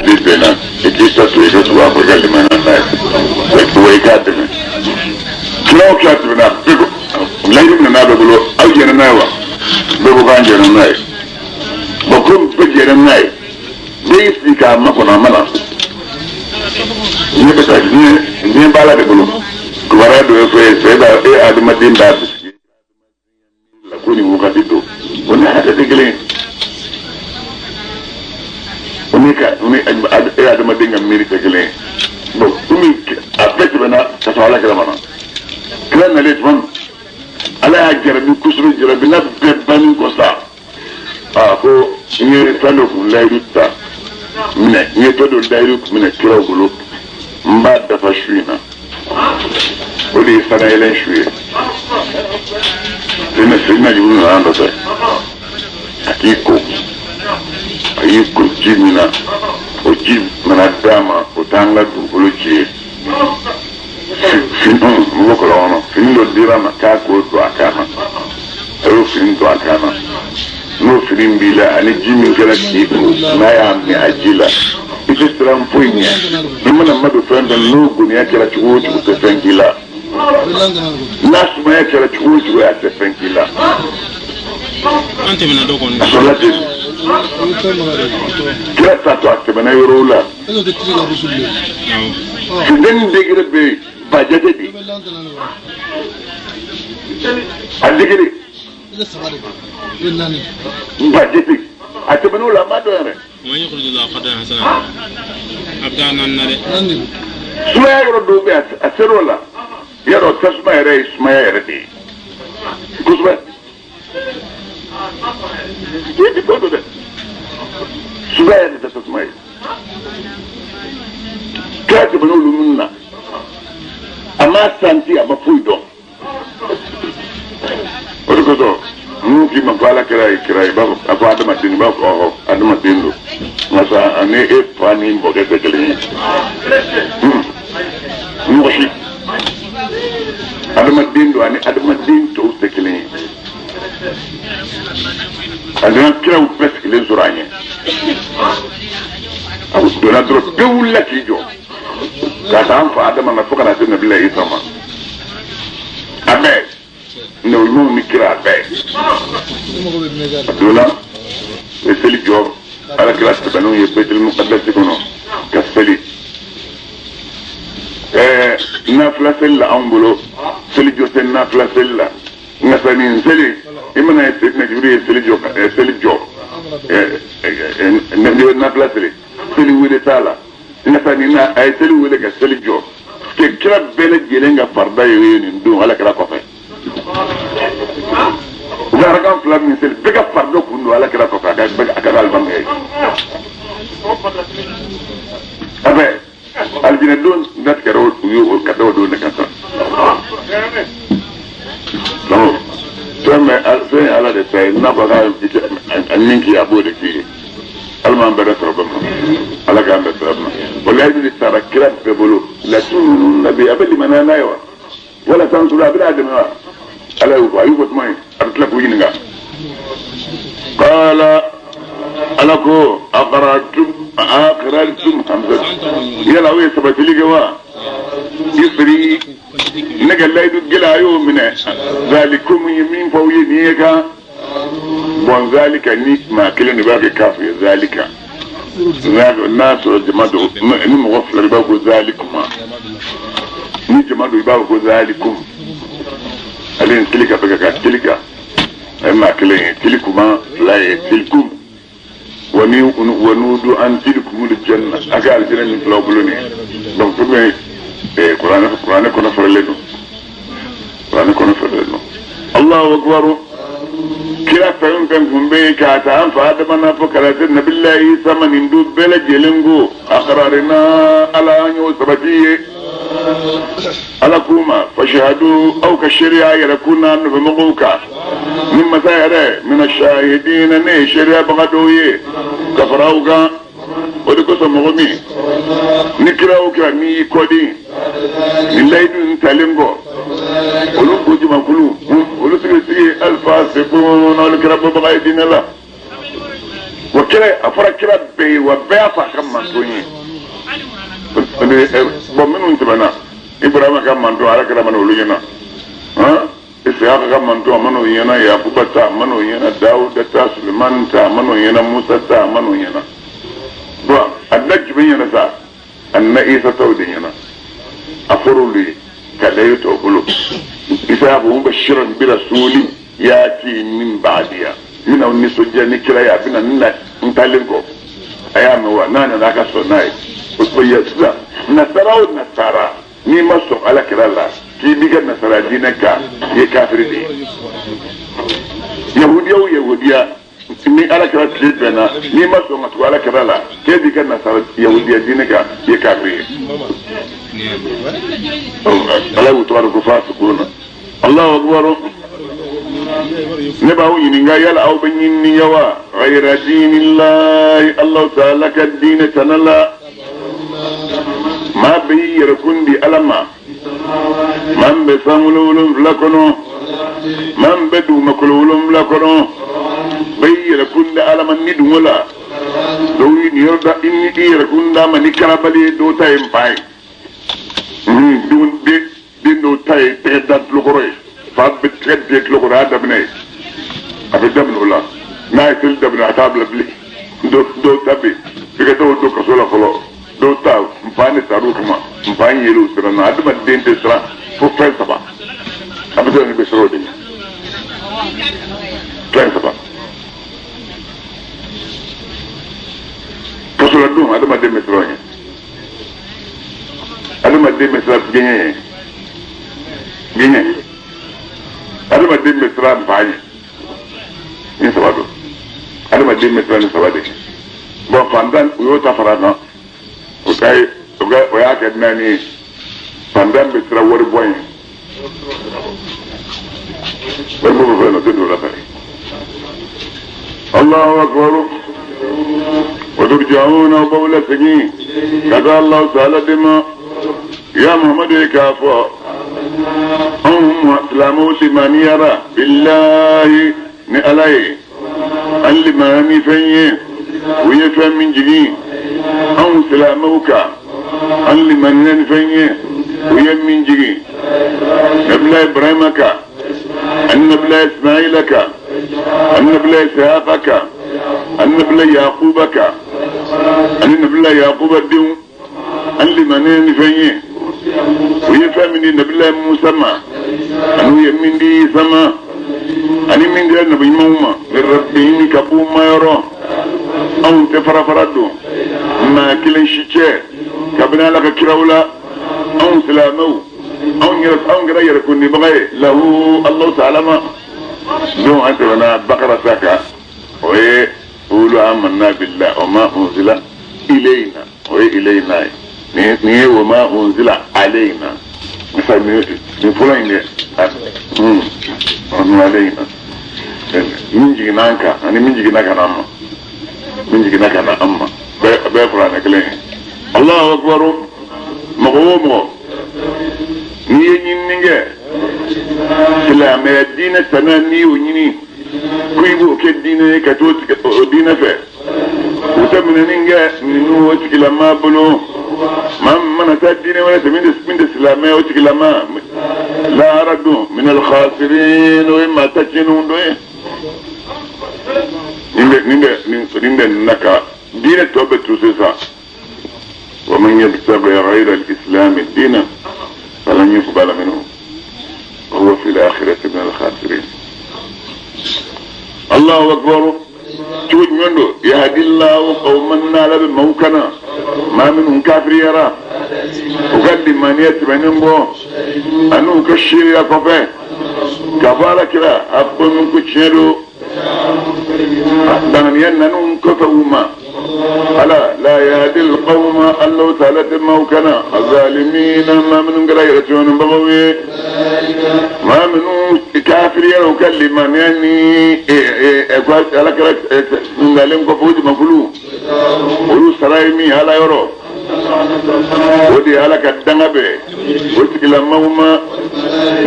N'i bɛnna i k'i ta to i ka tugu a kɔ i ka limaniya n'a ye wa i k'a dɛmɛ. Kira o kira tɛmɛna bɛɛ ko layidu minɛ n'a bɛɛ bolo aw jɛnna n'a ye wa? Bɛɛ ko k'an jɛnna n'a ye. Bon komi bɛɛ jɛnna n'a ye bɛɛ y'i sigi k'a makɔnɔ a ma na. Diɲɛ bɛ taa diɲɛ diɲɛ b'Ala de bolo. Kibaruya dɔ ye fɔ e ye sisan e b'a e adamaden b'a bisigi la ko nin wagati don o ni hakɛ tɛ kelen ye. O ni ka o ni e adamaden ka miiri tɛ kelen ye. Bon komi a bɛɛ tɛmɛna ka sɔrɔ Ala kira ma na. Kira nalen tuma min Ala y'a jarabi kosɛbɛ jarabila bɛɛ bannen kɔ sa. Aa ko n ye fɛn dɔ kun layidu ta minɛ n ye fɛn dɔ layidu minɛ kiraw bolo n b'a dafa su in na o de ye sanayɛlɛn su ye Seyidina Jibiri nana a nɔfɛ a k'i ko a y'i ko ji min na o ji nana d'a ma o t'an ka dugukolo ji ye fini n bɔ kɔlɔn kɔnɔ fini dɔ dira a ma k'a k'o don a kan na a y'o fini don a kan na n'o fini b'i la ani ji min kɛra k'i ko n'a y'a min a ji la i tɛ siran foyi ɲɛ i mana madon fɛn fɛn n'o goniya kɛra cogo o cogo tɛ fɛn k'i la n'a sumaya kɛra cogo o cogo a tɛ fɛn k'i la. An tɛmɛna dɔ kɔni. A sɔrɔla ten. Kira taatɔ a tɛmɛna yɔrɔw la. Funteni degré bɛ yen ba jate de. A degré. Ba jate. A tɛmɛna o la a ma dɔn yɛrɛ. A bɛ taa naani na dɛ. Sumaya yɔrɔ dɔw bɛ yen a ser'o la. I y'a dɔn tasuma yɛrɛ ye sumaya yɛrɛ de ye. Kosɛbɛ. I tɛ ko don dɛ. Sumaya yɛrɛ de tɛ tasuma ye. Kira tɛmɛna olu minnu na. A ma santi a ma foyi dɔn. O de kosɔn n'u k'i ma ko Ala kira ye kira ye i b'a fɔ a ko adamaden i b'a fɔ ɔhɔ adamaden don nka sa ani e fa ni mɔkɛ tɛ kelen ye. Mɔgɔ si adamaden don ani adamaden tɔw tɛ kelen ye. A nana kiraw bɛɛ sigilen sɔrɔ a ɲɛ. A donna dɔrɔn bɛɛ wulila k'i jɔ k'a ta an fa Adama na fo ka na se Nabila Isa ma. A bɛɛ nabi ɲumanw ni kira a bɛɛ. A donna u ye seli jɔ Ala kira tɛmɛn'u ye Bɛtil Mukadasi kɔnɔ ka seli. Ɛɛ nafila seli la anw bolo seli jɔ tɛ nafila seli la nka sa nin seli i mana ye Seyidina Jibiri ye seli jɔ seli jɔ nafila seli seli wele t'a la nka sa nin na a ye seli wele ka seli jɔ kɛ kira bɛɛ lajɛlen ka farida ye nin don Ala kira kɔfɛ u ka arakan fila min seli bɛɛ ka farida kun don Ala kira kɔfɛ a ka alimami ye a bɛɛ alijinɛ don datigɛra u ye o ka da o don de kan sa donc fɛn bɛ fɛn ye Ala de ta ye n'a ko k'a min k'i ye a b'o de k'i ye Ala m'an bɛɛ sɔrɔ bɛɛ ma Ala k'an bɛɛ sɔrɔ ma o layidu de tara kira bɛɛ bolo latuminunna bihi a bɛ limaniya n'a ye wa wala tansuru a bɛna a dɛmɛ wa Ala y'o fɔ a y'o fɔ tuma ye a bɛ tila k'u ɲininka qala Ala ko aqrartum aqrartum hamza yala aw ye sabatili kɛ wa isri ne ka layidu gɛlɛn a y'o minɛ zalikum ye min fɔ aw ye nin ye kan bon zalika ni maa kelen de b'a kɛ kafu ye zalika n'a sɔrɔ jama don ni mɔgɔ fila i b'a fɔ ko zalikuma ni jama don i b'a fɔ ko zalikum ale ni tilika bɛ ka kan tilika a ye maa kelen ye tilikuma fila ye tilikum wa ni wa nudu an tilikumul janna a ka alijinɛ min filɛ aw bolo nin ye donc pour kuranɛ kuranɛ kɔnɔ faralen don kuranɛ kɔnɔ faralen don Allahu akbar kira fɛn o fɛn kun bɛ yen k'a ta an fa Adama na fo ka na se nabilayi Isa ma nin don bɛɛ lajɛlen ko akararina Ala an y'o sabati ye Ala k'u ma fashahadu aw ka seereya yɛrɛ kun n'a nɔfɛmɔgɔw kan ni masa yɛrɛ mina shahidina ne ye seereyabaga dɔw ye ka fara aw kan o de kosɔn mɔgɔ min ni kira o kira n'i y'i kɔdin nin layidu in talen kɔ olu ko jamakulu olu sigi sigi alifasiquna olu kɛra bɔbaga ye diinɛ la. Wa kira a fɔra kira bɛɛ ye wa bɛɛ y'a fɔ a ka manton ye. Bon minnu tɛmɛna Ibrahima ka manton ala kira mana olu ɲɛna. Han? Isiyaka ka manton a mana o ɲɛna, Yakuba ta a mana o ɲɛna, Dawuda ta, Sulemani ta a mana o ɲɛna, Musa ta a mana o ɲɛna. Bon a na jumɛn ɲɛna sa? A na Isa taw de ɲɛna. A fɔra olu ye ka layidu ta o bolo. Isa y'a fɔ mubashiran bi rasuli yati min ba'diya. N bɛna aw nisɔndiya ni kira ye a bɛna n na n taalen kɔ. A y'a mɛn wa? N'a nana a ka sɔn n'a ye. O tuma ya sisan nasara o nasara n'i ma sɔn ala kira la k'i b'i ka nasara diinɛ kan i ye kafiri de ye. Yahudiya o yahudiya ni ala kira tile bɛnna n'i ma sɔn ka tugu ala kira la k'e b'i ka nasara yahudiya diinɛ kan i ye kafiri ye. Ala y'u tɔgɔ da ko fasikuna. Allahu akbar. Ne b'aw ɲininka yala aw bɛ ɲinini kɛ wa? Ghayra dinillahi Allahu ta'ala ka diinɛ tana la. Maa bɛ y'i yɛrɛ kun di Ala ma. Maa min bɛ sankolo wolonfila kɔnɔ. Maa min bɛ dugumakolo wolonfila kɔnɔ. Bɛɛ y'i yɛrɛ kun di Ala ma ni dungo la. Dɔw y'i niyɔrɔ da i ni i yɛrɛ kun d'a ma ni karabali ye dɔw ta ye npan ye. Den dɔw ta ye tɛgɛ da tulokɔrɔ ye. Fa bɛ tɛgɛ den tulokɔrɔ a y'a daminɛ ye. A bɛ daminɛ o la. N'a ye seli daminɛ a t'a bila bilen. Dɔw ta bɛ yen f'i ka dɔw don kaso la fɔlɔ. Dɔw ta npan de sar'u kama. Npan yɛlɛ u siran na. Adamaden tɛ siran fo fɛn saba. A bɛ siran ni bɛ siran o de ɲɛ. Fɛn saba. Kasoladon adamaden bɛ siran o ɲɛ. Adamaden bɛ siran gɛɲɛ ɲɛ. Gɛɲɛ. Adamaden bɛ siran npan ɲɛ. Ni saba don. Adamaden bɛ siran ni saba de ɲɛ. Bon fantan u y'o ta fara a kan. O ta ye o y'a kɛ naani ye. Fantan bɛ siran wari bɔ ɲɛ. Wari bɔ bɛ fɛn na o tɛ don o la fɛnɛ. Allahu akbar. Wa turja'una aw b'aw lasegin ka taa Allahu ta'ala de ma. Ya Muhammadu ye k'a fɔ anw silamɛw limaniyara billahi ni Ala ye. An limaniya ni fɛn ye u ye fɛn min jigin anw silamɛw kan. An limaniya ni fɛn ye u ye min jigin Nabila Ibrahima kan, ani Nabila Ismaila kan, ani Nabila Ishaqa kan, ani Nabila Yakuba kan, ani Nabila Yakuba denw. An limaniya ni fɛn ye u ye fɛn min di Nabila Musa ma, ani u ye min di Isa ma, ani min dira nabi ɲumanw ma. Min rabbihim ka b'u ma yɔrɔ. Anw tɛ fara fara don maa kelen si cɛ kabini Ala ka kiraw la. Anw silamɛw anw yɛrɛ anw kɛra yɛrɛkundibaga ye lahu Allahu ta'ala ma. Donc an tɛmɛna Bakara ta kan, o ye qulu amanna billahi wa ma unzila ilayna, o ye ilayna ye. Nin ye wa ma unzila alayna. Misali nin fɔlɔ in dɛ, alayna. Min jiginna an kan ani min jiginna ka na an ma. Min jiginna ka na an ma. Bɛɛ kuranɛ kelen ye. Allahu akbar. Mɔgɔ o mɔgɔ n'i ye ɲinini kɛ silamɛya diinɛ tana n'i y'o ɲini ko i b'o kɛ diinɛ ye ka t'o o diinɛ fɛ, o tɛ minɛni kɛ ninnu o tigilama bolo. Maa min mana taa diinɛ wɛrɛ fɛ min tɛ silamɛ o tigilama lahara don minal khasirin, o ye maa ta tiɲɛnenw dɔ ye. Nin bɛ na ka diinɛ tɔ bɛɛ to sisan. Wa man yabtaghi ghayra al-islam diinan falan yuqbala minhu wa huwa fil akhirati minal khasirin. Allahu akbar. Cogo jumɛn don? Yahdillahu qawman n'Ala bɛ maaw kana maa minnu kafiriyara u ka limaniya tɛmɛnen kɔ ani u ka seereya kɔfɛ k'a fɔ Ala kira a ko min ko tiɲɛ don, danganiya nan'u kɔfɛ u ma. Ala la yahdil qawma Allahu ta'ala tɛ maaw kana azalimina maa minnu kɛra yɛrɛ tɔɲɔnibagaw ye, maa minnu kafiriyara u ka limaniya ni Ala kira nalen kɔfɛ o jamakulu olu sara ye min Ala yɔrɔ. O de ye Ala ka danga bɛɛ o tigilamaw ma,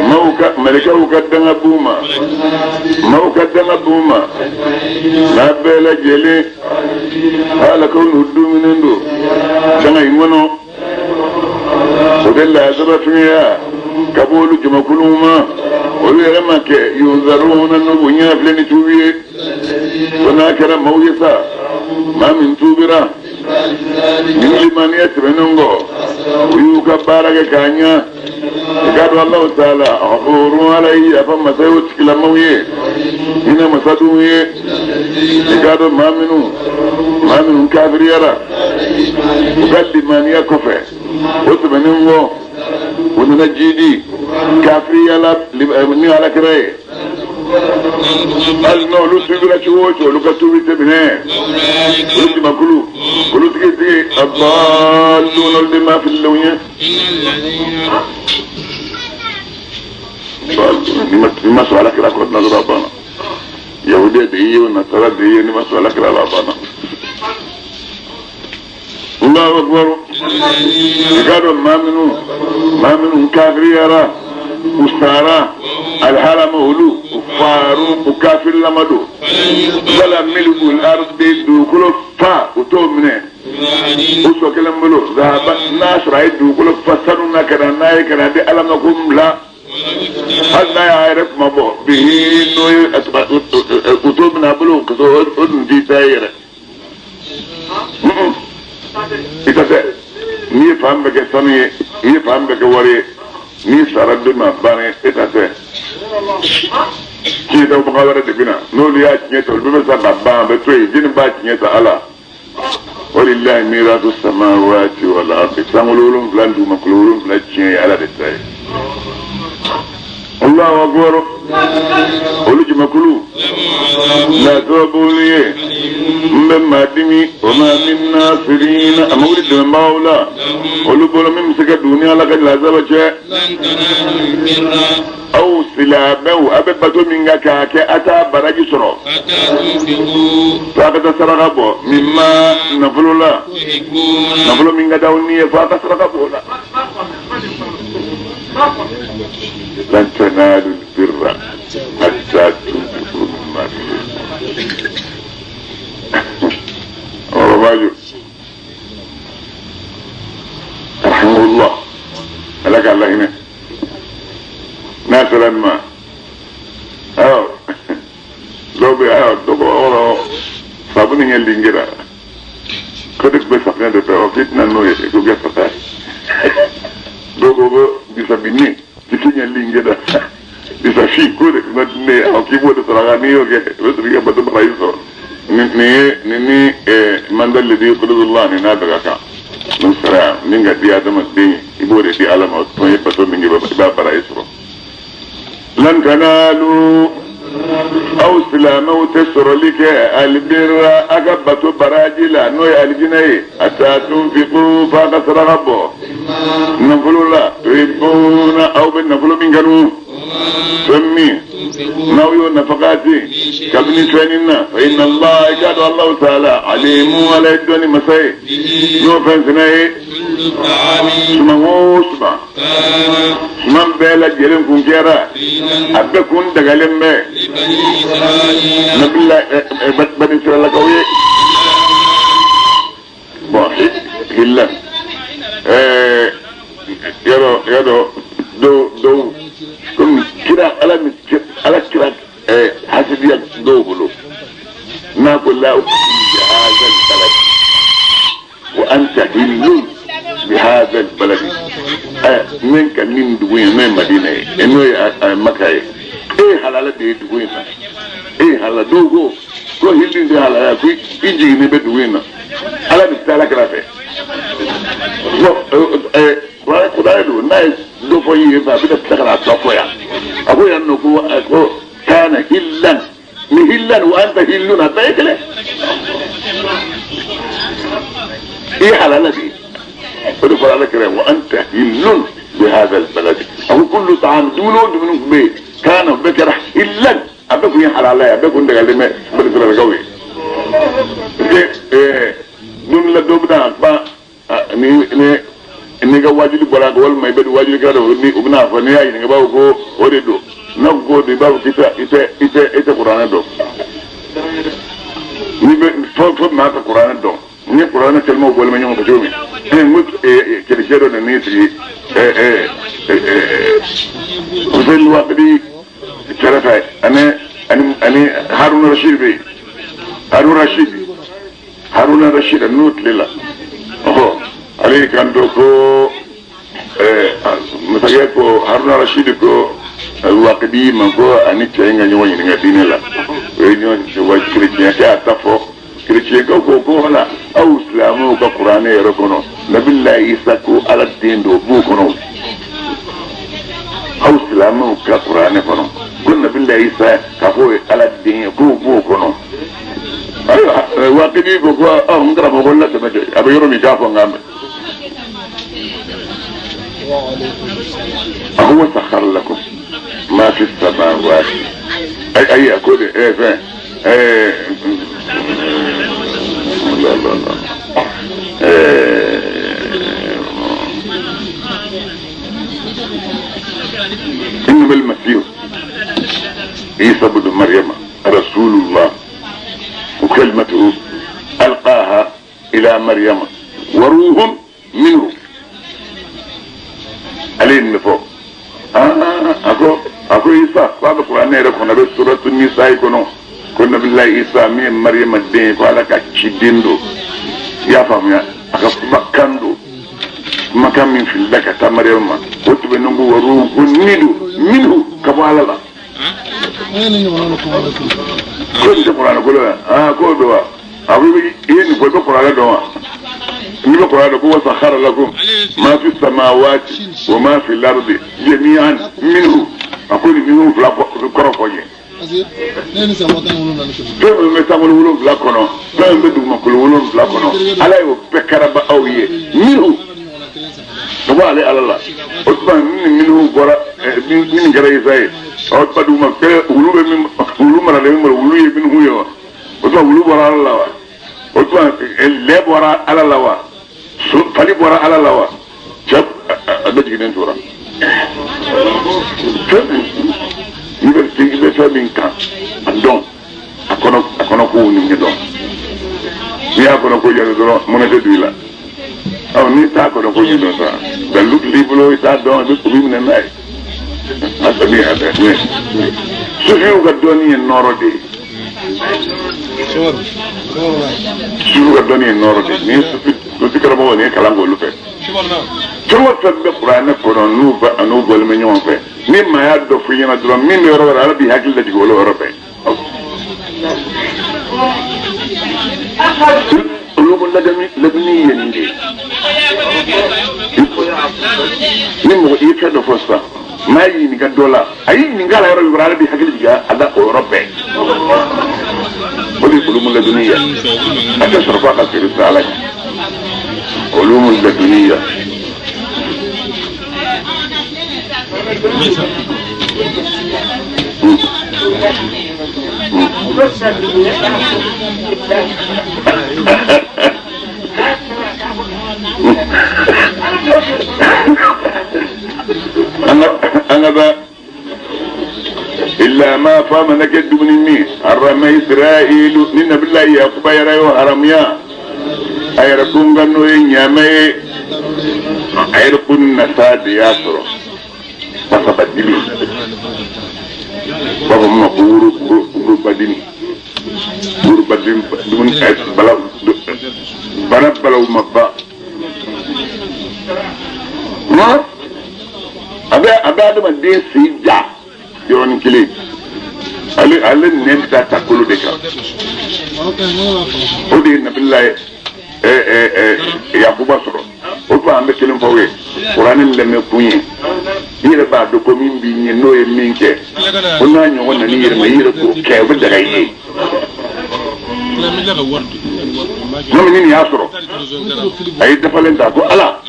maaw ka mɛlɛkɛw ka danga b'u ma, maaw ka danga b'u ma, n'a bɛɛ lajɛlen halakaw n'u duminen don danga in kɔnɔ. O de lasaba fɛngɛya ka bɔ olu jamakuluw ma, olu yɛrɛ ma kɛ yunzaruna n'u ɲɛ filɛ ni tuubi ye. Ko n'a kɛra maaw ye sa, maa min tuubira ni limaniya tɛmɛnen kɔ, u y'u ka baara kɛ k'a ɲɛ, i k'a dɔn Alahu taala ghafurun, Ala ye yafa masa ye o tigilamaw ye, hinɛ masadenw ye. I k'a dɔn maa minnu kafiriyara u ka limaniya kɔfɛ, o tɛmɛnen kɔ u nana jiidi kafiriya la ni Ala kira ye, hali n'olu tuubira cogo o cogo, olu ka tuubi tɛ minɛ. Olu jamakulu, olu tigi tigi adalluna, olu de maa fililenw ye. Ni ma sɔn Ala kira kɔ dɔrɔn, a banna. Yahudiya de ye o, nasara de ye, ni ma sɔn Ala kira la, a banna. Allahu akbar. I k'a dɔn maa minnu kafiriyara, u sara alhalama olu u faru, u kafirilama don, wala milkul ardi, dugukolo fa u t'o minɛ u sɔ kelen bolo zahaba. N'a sɔrɔ a ye dugukolo fa sanu na ka na n'a ye ka na di Ala ma ko n bila, hali n'a y'a yɛrɛ kuma bɔ bihi n'o ye, u t'o minɛ a bolo, ka sɔrɔ o dun t'i ta ye yɛrɛ. I ka tɛ n'i ye fan bɛɛ kɛ sanu ye, i ye fan bɛɛ kɛ wari ye, n'i sara don min, a banna, e ta tɛ. Tiɲɛ tɛ, wɛrɛ de bɛ na, n'olu y'a tiɲɛ ta, olu bɛ sa ka ban, a bɛ to yen. Jini b'a tiɲɛ ta? Ala walillahi mirasu samawati wal ardi, sankolo 7, dugumakolo 7 tiɲɛ ye Ala de ta ye. Allahu akbar. Olu jamakulu lasabulu ye n bɛ maa dimi, o ma min nasirina, a ma wuli dɛmɛbagaw la olu bolo min bɛ se ka don ni Ala ka lasaba cɛ. Aw silamɛw, a bɛ bato min kan k'a kɛ, a t'a baraji sɔrɔ f'a ka taa saraka bɔ min ma nafolo la, nafolo min ka d'aw ni ye, f'a ka saraka bɔ o la. Lan tanalu albirra hatta tunfiqu mimma tuhibbun. Ọ̀rọ̀ rahimahullah, ala k'a lahinɛ n'a sera nin ma. Awɔ, dɔw bɛ ayiwa, dɔ ko ɔrɔ sabuni ɲɛ lingira ko de tun bɛ safunɛ de fɛ, ɔ k'i tɛna n'o ye k'o kɛ fasa ye. Dɔw ko ko bisabini jiki ɲɛ lingira bisafi ko de tun bɛ ne ye, ɔ k'i b'o de sɔrɔ a kan, n'i y'o kɛ i bɛ sɔrɔ k'i ka bato baraji sɔrɔ. Nin ye nin ni man dha alladhi yuqridu Allah, nin n'a bɛ ka kan n'o sara min ka di adamaden ye, i b'o de di Ala ma. O tuma i ye bato min kɛ, i b'a baraji sɔrɔ. Lan tanalu, aw silamɛw tɛ sɔrɔli kɛ albirra, a ka bato baraji la, n'o ye alijinɛ ye, hatta tunfiqu, f'a ka saraka bɔ nafolo la, tuhibbuna, aw bɛ nafolo min kanu, fɛn min n'aw y'o nafakati kabini fɛnnin na. Fa inna Allah, i k'a dɔn Allahu taala alimu, Ala ye dɔnni masa ye n'o fɛn fɛnɛ ye. Suman o suman, suman bɛɛ lajɛlen kun kɛra, a bɛɛ kun dagalen bɛ nabila bani Israɛlakaw ye. Bon, hilla yɔrɔ yɔrɔ dɔw dɔw komi kira Ala mi Ala kira hasidiya dɔw bolo n'a ko la uqsimu bi hadha albalad wa anta hillun bi hadha albalad, min ka nin dugu in, n'o ye Madina ye, n'o ye Maka ye, e ye halala de ye dugu in na, e ye halala. Dɔw ko ko hillin de halala, ko i jiginnen bɛ dugu in na, Ala bɛ taa Ala kira fɛ. Bon, kuranɛ don, n'a ye dɔ fɔ yen fɛ, a bɛna tila ka na tɔ fɔ yan. A ko yan nɔ ko kana hillan ni hillan wa anta hillun, a bɛɛ ye kelen, i ye halala de ye. O de fɔra Ala kira wa anta hillun bi hadha albalad. A ko kullu ta'am, dumuni o dumuni tun bɛ yen, kana, o bɛɛ kɛra hillan, a bɛɛ kun ye halala ye, a bɛɛ kun dagalen bɛ bani Israɛlakaw ye. Parce que don la dɔ bɛna ban ni ka wajuli bɔra walima i bɛ wajuli kɛra dɔ ni u bɛna fɔ n'i y'a ɲininka i b'a fɔ ko o de don n'a ko k'o don i b'a fɔ k'i tɛ i tɛ i tɛ i tɛ kuranɛ dɔn n'i bɛ fo maa ka kuranɛ dɔn ni kuranɛ kɛlɛmaw bɔlen bɛ ɲɔgɔn fɛ cogo min n ko kerecɛn dɔ nan'i sigi Hussein Waqidi kɛrɛfɛ ani Haruna Rashid bɛ yen Haruna Rashid n'o tile la ɔhɔ ale y'i kanto ko masakɛ ko Haruna Rashid ko Waqidi ma ko ani cɛ in ka ɲɔgɔn ɲininka diinɛ la o ye ɲɔgɔn wa kerecɛnkɛ y'a ta fɔ kerecɛnkaw ko ko wala aw silamɛw ka kuranɛ yɛrɛ kɔnɔ nabilayi Isa ko Ala den don o b'o kɔnɔ aw silamɛw ka kuranɛ kɔnɔ ko nabilayi Isa k'a fɔ o ye Ala den ye k'o b'o kɔnɔ ayiwa Waqidi ko ko n karamɔgɔ ko latɛmɛ kɛ a bɛ yɔrɔ min k'a fɔ n k'a mɛn a ko wasakhara lakum ma fi samawati ayi a ko de fɛn la la la إنما المسيح عيسى بن مريم رسول الله وكلمته ألقاها إلى مريم وروح منه عليه النفوق أكو عيسى بعد القرآن يقول نبي سورة النساء يقولون كنا بالله عيسى من مريم الدين قال كشدين دو يا فهم يا أكو مكان دو مكان من في لك تمريم وتبنوا وروح منه كبار الله كنت القرآن كله كله أبي إيه نقول القرآن ده نقول القرآن هو سخر لكم ما في السماوات وما في الأرض جميعا منه أقول منه في الكرة fɛn min bɛ sankolo wolonwula kɔnɔ fɛn min bɛ dugumakolo wolonwula kɔnɔ Ala y'o bɛɛ karaba aw ye minnu ka bɔ ale Ala la o tuma ni minnu bɔra min kɛra Isa ye o tuma duguma kɛlɛ wulu bɛ min wulu maralen min bolo wulu ye minnu ye wa o tuma wulu bɔra Ala la wa o tuma lɛ bɔra Ala la wa fali bɔra Ala la wa cɛ a bɛɛ jiginnen tora fɛn min i bɛ fɛn min kan a dɔn a kɔnɔ kow ni ɲɛdɔn n'i y'a kɔnɔ ko ɲɛdɔn dɔrɔn mɔnɛ tɛ don i la ɔ n'i t'a kɔnɔ ko ɲɛdɔn sa dalilu t'i bolo i t'a dɔn i bɛ kuru minɛ n'a ye a sami a bɛ ɲɛ sufiw ka dɔnni ye nɔɔrɔ de ye sufiw ka dɔnni ye nɔɔrɔ de ye ni sufi karamɔgɔ ni ye kalan k'olu fɛ fɛn o fɛn bɛ kuranɛ kɔnɔ n'u bɛ a n'u bɔlen bɛ ɲɔgɔn fɛ ni maa y'a dɔ f'i ɲɛna dɔrɔn min bɛ yɔrɔ wɛrɛ Ala b'i hakili lajigin olu yɔrɔ bɛɛ olu ko ladonni ye nin de ye ni mɔgɔ i ye fɛn dɔ fɔ sisan n'a y'i ɲininka dɔ la a y'i ɲininka a la yɔrɔ min Ala b'i hakili jigin a la o yɔrɔ bɛɛ o de ye olumu ladonni ye a tɛ sɔrɔ f'a ka feere sira Ala ɲɛ olumu ladonni ye. أنا إلا ما فهم نجد من مين حرم إسرائيل إن بالله يعقوب يرى حرميا أيركون غنوي نيامي أيركون نساد ياسر فسبدلي وهم غور بدني غور بدني دون بلا بلا بلا مبا ما a bɛ adamaden sen ja yɔrɔnin kelen ale nɛn bɛ taa takolo de kan o de ye nabilayi Yakuba sɔrɔ o tuma an bɛ kelen fɔ aw ye kuranɛ lamɛn kun ye i yɛrɛ b'a dɔn ko min b'i ɲɛ n'o ye min kɛ ko n'a ɲɔgɔn nana i yɛrɛ ma i yɛrɛ k'o kɛ o bɛ daga i ye n'o ni nin y'a sɔrɔ a ye dafalen ta ko Ala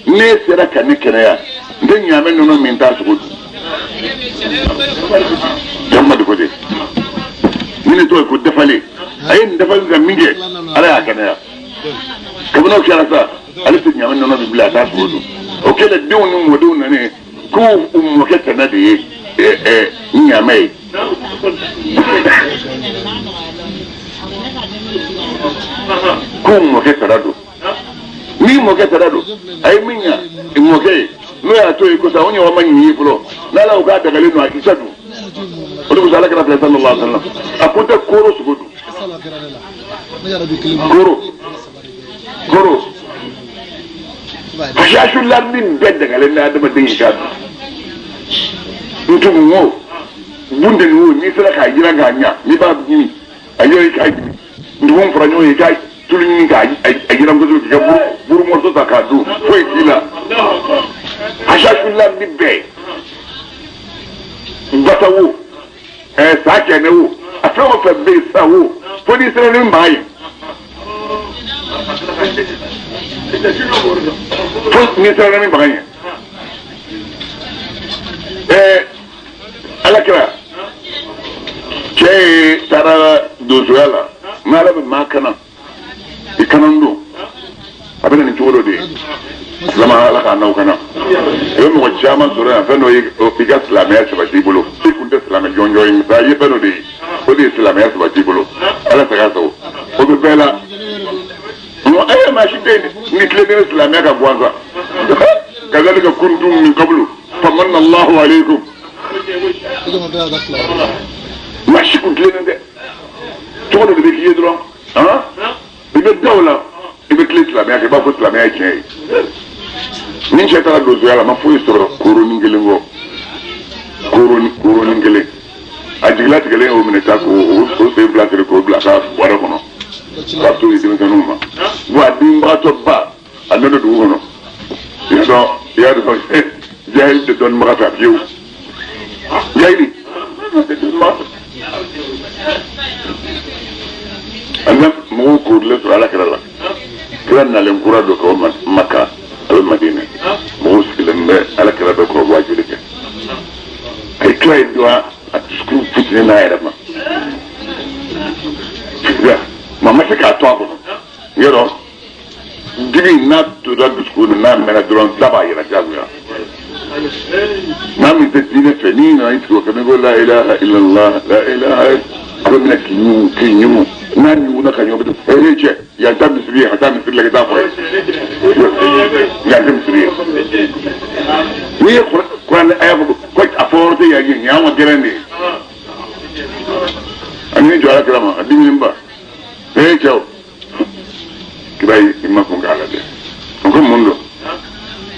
ne sera ka ne kɛnɛya n tɛ ɲaamɛ ninnu min t'a sogo dun jamadu ko de ni ne tɔgɔ ye ko dafalen a ye nin dafalen ka min kɛ Ala y'a kɛnɛya Kabini o kɛra sa ale tɛ ɲamɛ nɔnɔ bɛ bila a t'a sogo dun o kɛlen denw ni mɔdenw nana ko u mɔkɛ tɛnɛ de ye ɲamɛ ye. Ko mɔkɛ tara don ni mɔkɛ tara don a ye min ɲa mɔkɛ ye n'o y'a to yen ko sa o ɲɔgɔn ma ɲi fɔlɔ n'ala ko k'a dagalen don a kisɛ dun o de kosɔn ala kɛra filɛ sallallahu alaihi wa sallam a ko tɛ koro sogo dun koro koro hasasu lardi bɛɛ dagalen bɛ adamaden ye k'a dun ntugun wo bunteni wo n'i sera k'a jiran k'a ɲa n'i b'a ɲimi a yɛrɛ k'a ɲimi ntugun fara ɲɔgɔn ye k'a tulu ɲini k'a jiran kosɛbɛ k'i ka buru mɔrɔtɔ ta k'a dun foyi t'i la hasasu lardi bɛɛ bata wo saa kɛnɛ wo a fɛn o fɛn bɛ yen sa wo fo n'i sera ni maa ye fo n'i sera ni bagan ye ala kɛra cɛ ye taara donsoya la n'ala bɛ maa kana i kana don a bɛ na nin cogo dɔ de ye silama ala k'a n'aw kana i bɛ mɔgɔ caman sɔrɔ yan fɛn dɔ ye i ka silamɛya sabati i bolo i kun tɛ silamɛ jɔnjɔn ye nka i ye fɛn dɔ de ye o de ye silamɛya sabati i bolo ala saga sago o bɛ bɛɛ la mɔgɔ maa si tɛ yen ni tilennen bɛ silamɛya ka gansan kazalika kuntum min qablu famanna Allahu alaykum maa si kun tilennen tɛ cogo dɔ de bɛ k'i ye dɔrɔn i bɛ da o la i bɛ tile silamɛya kɛ i b'a fɔ silamɛya ye tiɲɛ ye ni cɛ taara donsoya la a ma foyi sɔrɔ koronin kelen kɔ koronin kelen a jigilatigɛlen y'o minɛ ta k'o sen fila siri k'o bila a ka bɔrɛ kɔnɔ k'a to di denmisɛnninw ma wa a denbagatɔ ba a nana dugu kɔnɔ i y'a dɔn jahili tɛ dɔnnibaga fɛ fiyewu jahili tɛ dɔnnibaga fɛ an bɛ mɔgɔw korilen sɔrɔ ala kɛra la kira nalen kura don ka bɔ Maka a bɛ Madina mɔgɔw sigilen bɛ ala kɛra bɛ kɔrɔ waajuli kɛ a ye kira ye don a dusukun fitinin n'a yɛrɛ ma maa ma se k'a to a kɔnɔ yɔrɔ dimi n'a tora dusukun na n'a mɛnna dɔrɔn da b'a yɛrɛ diyagoya maa min tɛ diinɛ fɛ n'i nana i sigi o kɛnɛ ko la ilaha illallah la ilaha a bɛ minɛ k'i ɲugu k'i ɲugu n'a ɲuguna ka ɲɔgɔn bɛ ee cɛ yan ta misiri ye ka taa misiri la ka taa fɔ ye yan tɛ misiri ye n'i ye kuranɛ aya fɔ ko a fɔ yɔrɔ tɛ yan ye nin y'anw ka gɛrɛn de ye a ni jɔ ala kira ma a diminen ba ee cɛw kira i ma kun k'a lajɛ a ko mun don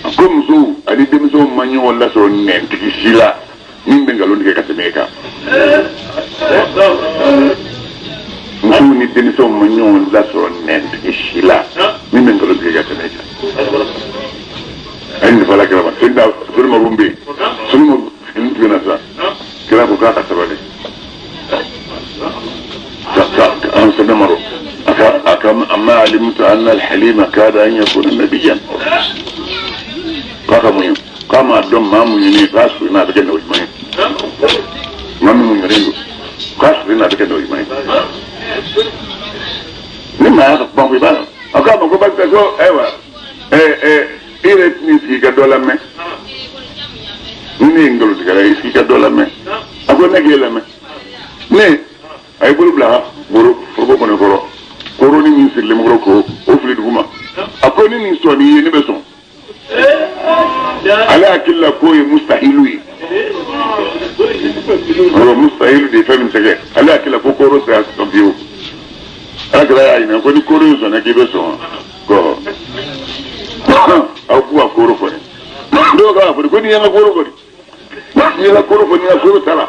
a ko musow ani denmisɛnw ma ɲɔgɔn lasɔrɔ nɛntigi si la min bɛ nkalon tigɛ ka tɛmɛ e kan musow ni denmisɛnw ma ɲɔgɔn lasɔrɔ nɛntigi si la min bɛ nkalon tigɛ ka tɛmɛ e kan a ye nin fɔ ala kira ma seli ma bɛ yen seli ma sigilen tigɛ na sisan kira ko k'a ka sabali an sɛbɛn maro أما علمت أن الحليم كاد أن يكون نبيا قام مهم قام أدم ما مهني قاس ما بكنا وجمعين ما مهني قاس ما بكنا وجمعين مما هذا بام بيبان أقام أقول بس أيوة إيه إيه نسي كدولا مي ني إنجلو تكلا نسي كدولا مي أقول نجيلا مي ني أيقول بلا برو برو كنا كرو koroni min sirilen kɔrɔ ko o fili dugu ma a ko ni nin sɔnni ye ne bɛ sɔn ale hakili la k'o ye mustahilu ye ɔ mustahilu de ye fɛn min tɛ kɛ ale hakili la ko koro tɛ sɔn fiyewu ala kɛra y'a ɲininka ko ni koro in sɔnna k'i bɛ sɔn wa ko aw k'u ka koro fɔ ne dɔw k'a fɔ ko n'i y'an ka koro fɔ n'i y'an ka koro fɔ n'i ka koro ta la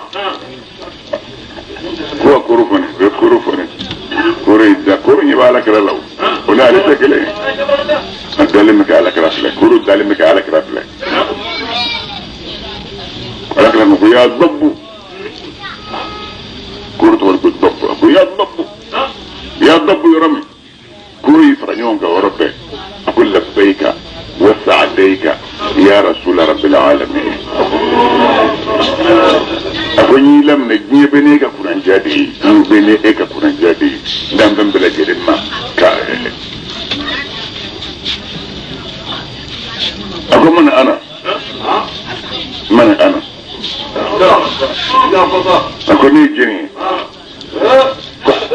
k'u ka koro fɔ ne u ye koro fɔ ne koro yi da koro ɲɛ b'a ala kɛra la o o n'ale tɛ kelen ye a dalen bɛ kɛ ala kɛra filɛ koro dalen bɛ kɛ ala kɛra filɛ ala kɛra ma ko yaa dɔbbu koro tɔgɔ ko dɔbbu a ko yaa dɔbbu yaa dɔbbu yɔrɔ min koro y'i fara ɲɔgɔn kan yɔrɔ bɛɛ a ko labbayika wa sa'adayika ya rasula rabbil alamin a ko n y'i laminɛ diɲɛ bɛ n'e ka kurandiya de ye diɲɛ bɛ n'e ka kurandiya de ye n dan fɛn bɛɛ lajɛlen ma ka man ana man ana a ko ne ye jɔn ye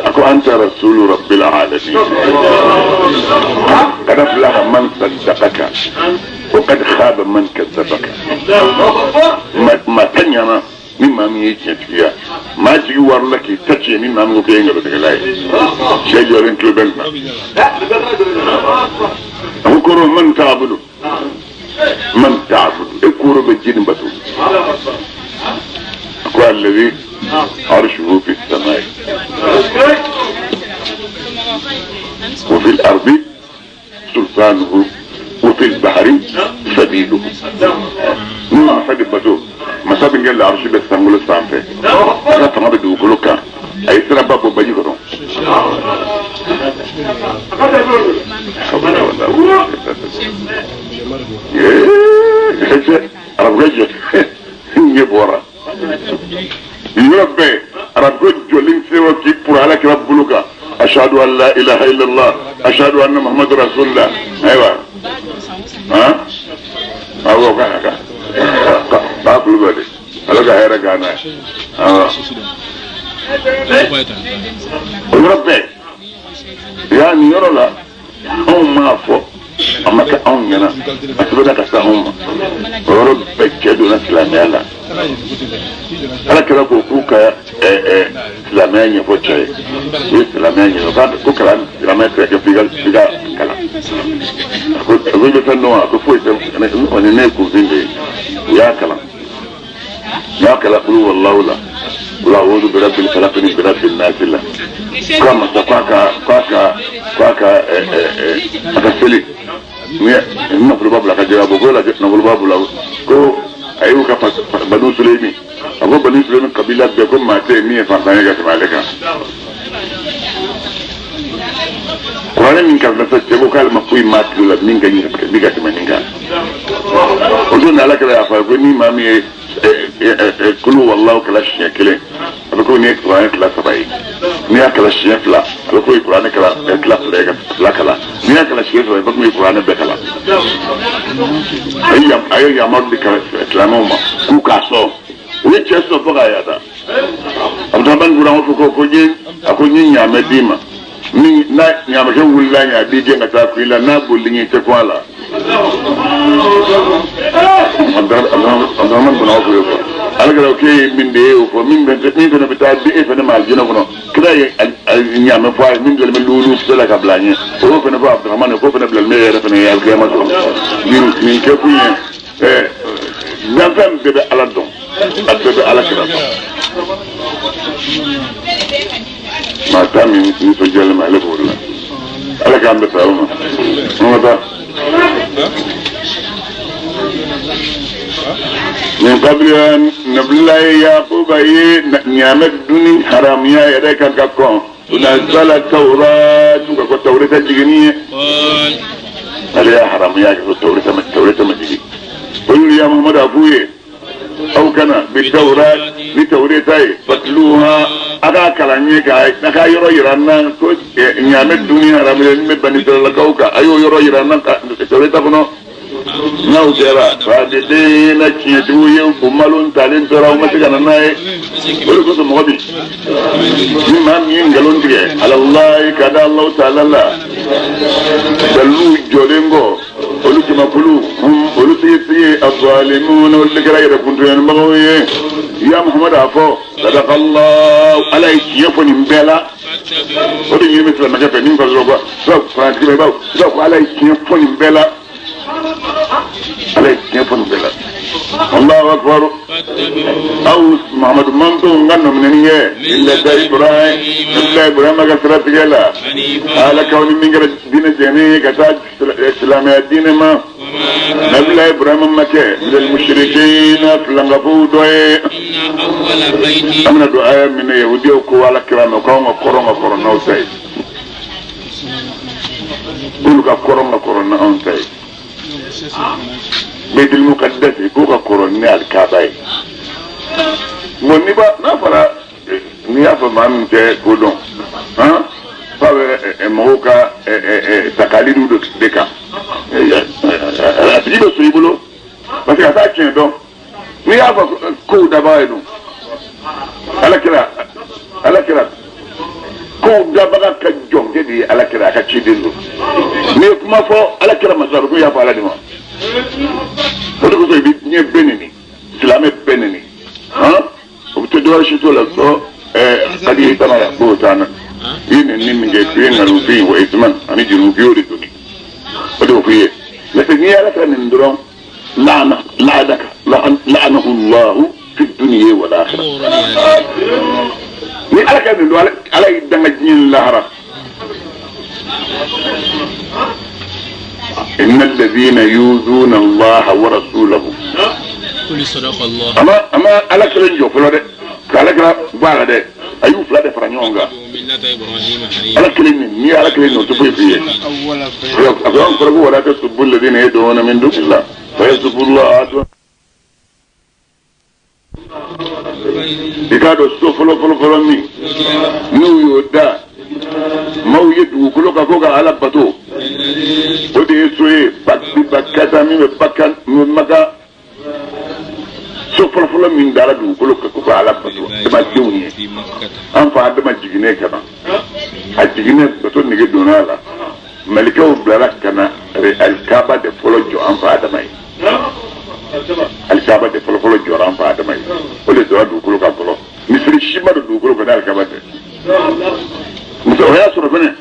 a ko anta rasulu rabbil alamin qad aflaha man saddaqaka wa qad khaba man kazzabaka ma ta ɲana ni maa min ye tiɲɛtigiya maa jigi warila k'i ta tiɲɛ ni maa min ko k'e ye nkalontigɛla ye cɛ jɔlen tulo bɛ nin na a ko kɔrɔ man ta'budu man ta'budu e kɔrɔ bɛ jini bato a ko alladhi arshuhu fi samai wa fil ardi sultanuhu wa fil bahri sabiluhu ni masa de bato masa min kɛ l'arshi bɛ sankolo sanfɛ a ka fanga bɛ dugukolo kan a ye siraba bɔ baji kɔnɔ arabukɛ jɔ ɲɛ bɔra yɔrɔ bɛɛ arabukɛ jɔlen sera k'i puru ala kira bolo kan ashhadu an la ilaha illallah ashhadu anna muhammadu rasulullah ayiwa han awɔ ka ka k'a kulubali ala ka hɛrɛ k'an n'a ye awɔ o yɔrɔ bɛɛ ya nin yɔrɔ la anw m'a fɔ a ma kɛ anw ɲɛna a sɛbɛnna ka se anw ma o yɔrɔ bɛɛ cɛ donna silamɛya la ala kɛra ko k'u ka silamɛya ɲɛfɔ cɛ ye u ye silamɛya ɲɛfɔ ko kalan silamɛya tɛ kɛ f'i ka kalan a ko i bɛ fɛn dɔn wa a ko foyi tɛ kɔni ne ye kunfin de ye u y'a kalan u y'a kalan kulu walawu la kul a'udhu bi rabbil falaq ni bi rabbin nas la k'a masa k'a ka a ka seli ni nafolo b'a bolo a ka jira bɔ ko la nafolo b'a bolo ko a y'u ka Banu Suleymi a ko Banu Suleymi kabila bɛɛ ko maa tɛ yen min ye fantan ye ka tɛmɛ ale kan kuranɛ min kalan sa cɛ ko k'ale ma foyi maa tigi la min ka ɲi min ka tɛmɛ nin kan o don ala kɛra y'a fɔ a ye ko ni maa min ye kulu walawu kala siɲɛ kelen a bɛ ko nin ye kuranɛ tila saba ye n'i y'a kala siɲɛ fila a bɛ ko ye kuranɛ kala tila fila ye ka fila kalan n'i y'a kala siɲɛ saba a bɛ ko ye kuranɛ bɛɛ kalan a ye yamaru di silamɛw ma k'u k'a sɔn u ye cɛ sɔn fo k'a yada Abdurahmani buna fɔ ko n a ko n ye ɲaamɛ d'i ma ni n'a ɲaamɛkɛ wulila ɲɛ a b'i gɛn ka taa kun i la n'a bolili ɲɛ i tɛ kun a la Abdurahmani buna fɔ ye fɔ ala kɛra k'e ye min de ye o fɔ min fana bɛ taa di e fana ma alijinɛ kɔnɔ kira ye ɲaamɛ fɔ a ye min jɔlen bɛ lulu kisɛ la ka bila a ɲɛ o y'o fana fɔ Abdurahmani k'o fana bilalen bɛ e yɛrɛ fana ye alikiyama sɔrɔ nin kɛ kun ye danfɛn bɛɛ bɛ ala dɔn a bɛɛ bɛ ala kira dɔn maa ta min nisɔndiyalen ma ale b'o de la ala k'an bɛɛ sa o ma an ka taa min kabila nabilayi yakuba ye ɲaamɛ dunni haramuya yɛrɛ kan ka kɔn nazala tawratu ka ko tawreta jiginni ye ale y'a haramuya kɛ ko tawreta ma jigin olu ya muhammadu a f'u ye aw kana bi tawrat ni tawreta ye fatluha a k'a kalan ye k'a ka yɔrɔ yira n na ko ɲaamɛ dunni haramuya min bɛ bani israɛlakaw kan a y'o yɔrɔ yira n na tawreta kɔnɔ n'aw kɛra faden tiɲɛtigiw ye u malo talen tora u ma se ka na n'a ye o de kosɔn mɔgɔ min ni maa min ye nkalon tigɛ alalayi ka da alahu taala la dalilu jɔlen kɔ olu jamakulu olu tigitigi azalimuna olu de kɛra yɛrɛkuntuyalibagaw ye ya muhamadu a fɔ sadakallahu ala ye tiɲɛ fɔ nin bɛɛ la o de ɲini bɛ silamɛkɛ fɛ ni farikolo kɔ farantigi bɛ i b'a fɔ ala ye tiɲɛ fɔ nin bɛɛ la ala ye tiɲɛ fɔ nin bɛɛ la Allahu akbar aw Muhammadu mantonw ka nɔminɛni kɛ millata Ibrahim nabila Ibrahima ka siratigɛ la ala k'aw ni min kɛra diinɛ jɛnnen ye ka taa silamɛya diinɛ ma nabila Ibrahima ma kɛ minal mushrikina filankafow dɔ ye an bɛna don aya min na yahudiyaw ko ala kira ma k'anw ka kɔrɔn ka kɔrɔ n'aw ta ye k'olu ka kɔrɔn ka kɔrɔ n'anw ta ye Baitul Muqaddas k'o ka kɔrɔ ni alikaba ye bon n'i b'a n'a fɔra n'i y'a fɔ maa min tɛ ko dɔn han f'a bɛ mɔgɔw ka takalidu de kan a tigi bɛ sɔn i bolo. Ka taa tiɲɛ dɔn n'i y'a fɔ kow dabaga ye dun ala kira ala kira kow dabaga ka jɔnkɛ de ye ala kira a ka ciden don n'i ye kuma fɔ ala kira masa ko i y'a fɔ ala de ma o de kosɔn i bɛ diɲɛ bɛɛ neni silamɛ bɛɛ neni han o bɛ to dɔwɛrɛ si t'o la sɔ kadi tama b'o taa na i ye neni min kɛ i ye nkalonfin wa isman ani jurumufin o de doni o de b'o f'i ye n'o tɛ n'i ye ala kira neni dɔrɔn laana laanaka laanahu Allahu fi dunya wal akhirah ni ala ka nin don ala y'i danga diɲɛ ni lahara inna alladhina yuzuna Allaha wa rasulahu ama ala kira jɔ fɔlɔ dɛ ka ala kira bɔ a la dɛ a y'u fila de fara ɲɔgɔn kan ala kelen nin n'i ye ala kelen nin o tɛ foyi f'i ye a ko an fɔra ko wala tasubbu alladhina yad'una min dunillah fa yasubbu Allaha adwan i k'a dɔn so fɔlɔ fɔlɔ fɔlɔ min n'u y'o da maaw ye dugukolo kan ko ka ala bato o de ye so ye bakata min bɛ baka maka so fɔlɔ fɔlɔ min dara dugukolo kan ko ka ala bato adamadenw ye an fa adama jiginnen ka na a jiginnen bato nege donna a la malikɛw bilara ka na alikaba de fɔlɔ jɔ an fa adama ye alikaba de fɔlɔ fɔlɔ jɔra an fa adama ye o de jɔra dugukolo kan fɔlɔ misiri si ma don dugukolo kan n'alikaba tɛ muso o y'a sɔrɔ fɛnɛ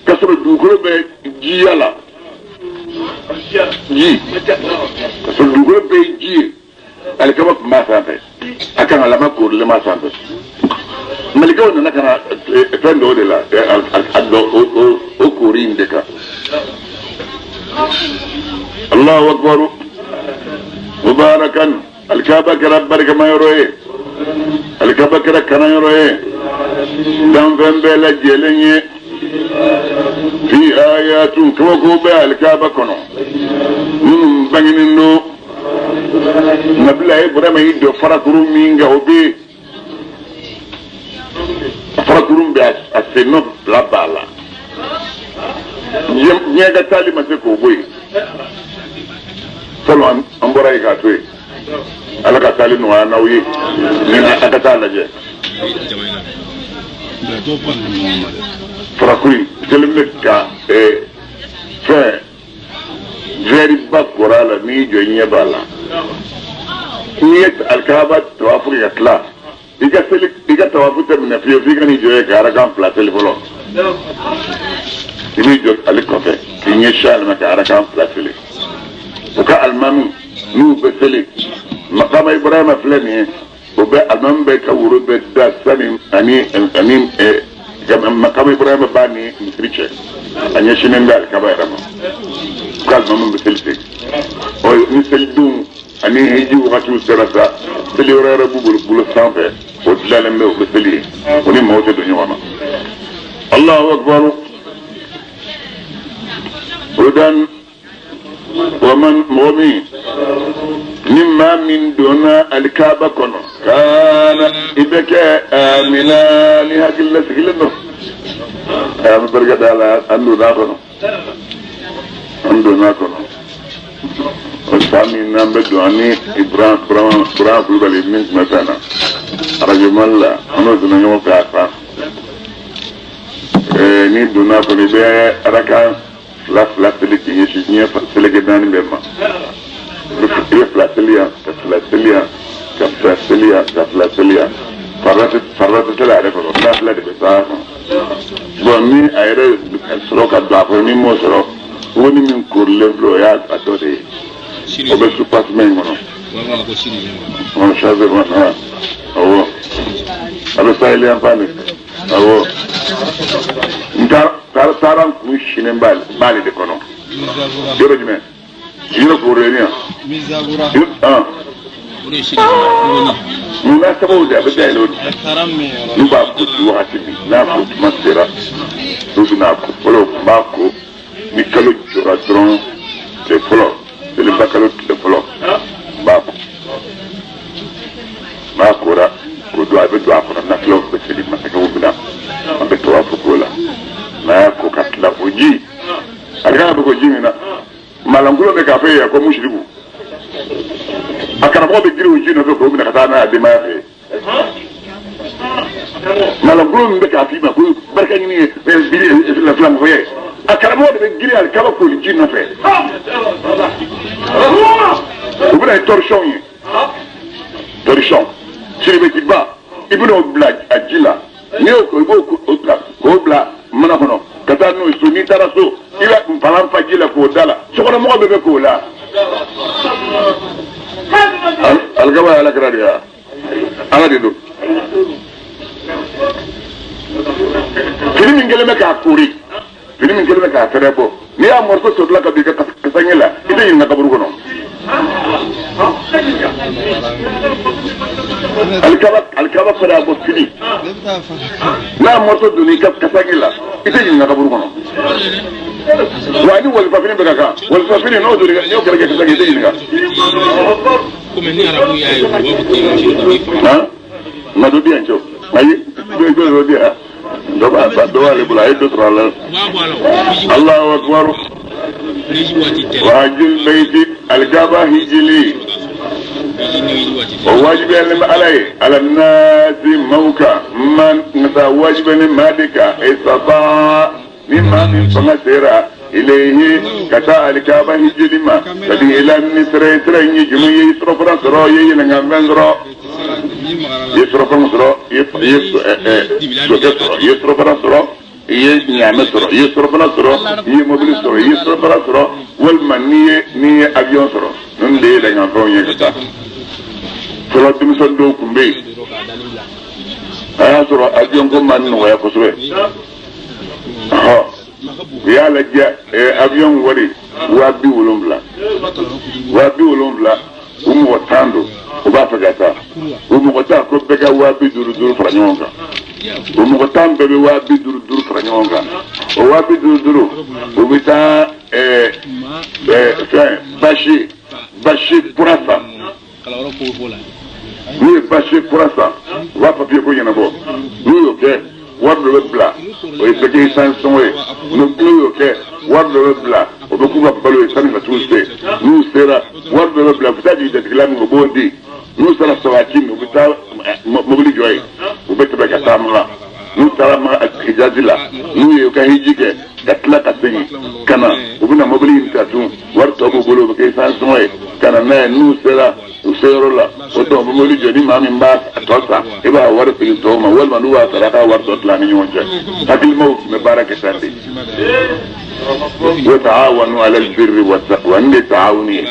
k'a sɔrɔ dugukolo bɛ jiya la ji k'a sɔrɔ dugukolo bɛɛ ye ji ye alikaba tun b'a sanfɛ a kan ka lama koorilen b'a sanfɛ malikɛw nana ka na fɛn dɔw de la a dɔn o koori in de kan Allahu akbar mubarakan alikaba kɛra barikama yɔrɔ ye alikaba kɛra kanan yɔrɔ ye danfɛn bɛɛ lajɛlen ye fi ayatun kabako bɛ alikaba kɔnɔ minnu bangenen don nabila Ibrahima y'i jɔ farakuru min kan o bɛ yen farakuru bɛ a sennɔ fila b'a la diɲɛ ka taali ma se k'o bɔ yen fɔlɔ an bɔra yen k'a to yen ala ka taali nɔgɔya n'aw ye ni a ka taa lajɛ farakuru in kɛlen bɛ ka fɛn vɛriba kɔrɔ a la n'i jɔ i ɲɛ b'a la n'i ye alikaba tawafu kɛ ka tila i ka seli i ka tawafu tɛ minɛ fiyewu f'i ka n'i jɔ yen ka arakan fila seli fɔlɔ i b'i jɔ ale kɔfɛ k'i ɲɛsin ale ma ka arakan fila seli u ka alimami n'u bɛ seli makama Ibrahima filɛ nin ye o bɛ alimami bɛ ka woro bɛ da sani ani ani makama Ibrahima b'a ni misiri cɛ a ɲɛsinnen bɛ alikaba yɛrɛ ma u ka alimami bɛ seli ten ɔ ni selidenw ani hiji wagatiw sera sa seli yɔrɔ yɛrɛ b'u bolo bolo sanfɛ o dilanlen bɛ u bɛ seli yen o ni maaw tɛ don ɲɔgɔn na Allahu akbar hudan wa man mɔgɔ min ni maa min donna alikaba kɔnɔ kaana i bɛ kɛ amina ni hakili lasigilen don an bɛ barika da la an donna a kɔnɔ an donna a kɔnɔ o san min n'an bɛ don ani Ibrahim Kulubali min tun bɛ fɛn na arajo Mali la an n'o donna ɲɔgɔn fɛ a san n'i donna a kɔnɔ i bɛ arakan fila fila seli k'i ɲɛsin diɲɛ seleke naani bɛɛ ma i bɛ fila seli yan ka fila seli yan ka fila seli yan ka fila seli yan farila tɛ seli a yɛrɛ kɔnɔ nafila de bɛ s'a kɔnɔ bɔn ni a yɛrɛ sɔrɔ ka don a kɔnɔ ni m'o sɔrɔ woni min koorilen filɛ o y'a dɔ de ye o bɛ soubassement in kɔnɔ ɔ sase kɔnɔ awɔ a bɛ sahel yan fan de awɔ n taara n kun sinnen b'ale de kɔnɔ yɔrɔ jumɛn yɔrɔ koorilen yan mun n'a sababu de a bɛ dayɛlɛ o de n'u b'a ko wagati min n'a ko tuma sera n'u bɛna ko fɔlɔ u tun b'a ko ni kalo jɔra dɔrɔn tile fɔlɔ seliba kalo tile fɔlɔ n b'a ko n'a kora k'o don a bɛ don a kɔnɔ nafilaw bɛ seli masakɛw bɛ na an bɛ tawafu k'o la n'a y'a ko ka tila o ji a kan ka bɛ ko ji min na malankolon bɛ k'a fɔ e ye ko musiriku A karamɔgɔ bɛ girin o ji nɔfɛ k'o minɛ ka taa n'a ye a denbaya fɛ yen. Malakolo min bɛ k'a f'i ma ko barika ɲini ye filankafoya ye, a karamɔgɔ de bɛ girin alikaba koli ji nɔfɛ. U bɛna ye torchon ye, torchon siribetiba, i bɛna o bila a ji la. N'i y'o ko, i b'o bila k'o bila mana kɔnɔ ka taa n'o ye so. N'i taara so, i bɛ npalan fa ji la k'o da la, sokɔnɔmɔgɔ bɛɛ bɛ k'o la. Alikaba ye ala kira de ye, ala de don. Fini min kɛlen bɛ k'a kori, fini min kɛlen bɛ k'a fɛrɛ bɔ, n'i y'a morceau sɔrɔla ka don i ka kasange la, i tɛ ɲininka kaburu kɔnɔ. Alikaba fɛrɛ bɔ fini, n'a morceau donna i ka kasange la, i tɛ ɲininka kaburu kɔnɔ. Wa ni walifafini bɛ ka kan, walifafini n'o donna n'o kɛra kɛ kasange, i tɛ ɲininka. Komi ni arabu y'a ye, u b'a fɔ k'i musiriku b'i faga. Nka dɔ di yan cɛw, ayi dɔ di yan, dɔ b'a dɔ b'ale bolo, a ye dɔ sɔrɔ a la. Allahu akbar. Wa hajjul bayti alikaba hijili, o wajibiyalen bɛ ala ye ala naasi maaw kan, man nka wajibiyalen maa de kan isaba ni maa min fanga sera ilayhi ka taa alikaba hijili ma, sabila ni sira ye, sira in ye jumɛn ye? I sɔrɔfana sɔrɔ, i ye yɛlɛnkanfɛn sɔrɔ, i ye sɔrɔfɛn sɔrɔ, i ye sokɛ sɔrɔ, i ye sɔrɔfana sɔrɔ, i ye ɲaamɛ sɔrɔ, i ye sɔrɔfana sɔrɔ, i ye mobili sɔrɔ, i ye sɔrɔfana sɔrɔ, walima n'i ye avion sɔrɔ. Ninnu de ye yɛlɛnkanfɛnw ye ka taa. Fɔlɔ denmisɛnnin dɔw tun bɛ yen, a y'a sɔrɔ avion ko ma nɔgɔya kosɛbɛ. U y'a lajɛ avion wari 70,000, 70,000, u mɔgɔ 10 don, u b'a fɛ ka taa. U mɔgɔ 10 ko bɛɛ ka 50,000 fara ɲɔgɔn kan. O mɔgɔ 10 bɛɛ bɛ 50,000 fara ɲɔgɔn kan. O 50,000, u bɛ taa fɛn basi kura san. N'u ye basi kura san, u b'a papiye ko ɲɛnabɔ. N'u y'o kɛ, wari dɔ bɛ bila, o ye bɛɛ kɛ san sɔngɔ ye. N'u y'o kɛ, wari dɔ bɛ bila, o bɛ k'u ka balo ye sanni ka t'u se. N'u sera, wari dɔ bɛ bila, u bɛ taa jigin jatigila min, u b'o di. N'u sera Sabaki, u bɛ taa mobili jɔ yen, u bɛ tɛmɛ ka taa Maka. N'u taara Maka Hijazi la, n'u ye u ka hiji kɛ ka tila ka segin ka na, u bɛna mobili in ta tun, wari tɔ b'u bolo, o bɛ kɛ san sɔngɔ ye ka na n'a ye. N'u sera u seyɔrɔ la, o tɔ bɛ mobili jɔ, ni maa min b'a tɔ san, i b'a wari segin tɔw ma, walima n'u b'a sara, a k'a wari tɔ tila ni ɲɔgɔn cɛ. Hakilimaw tun bɛ baara kɛ tan de. Wa ta'awanu ala albirri wa taqwa, nin de ta'awuni ye.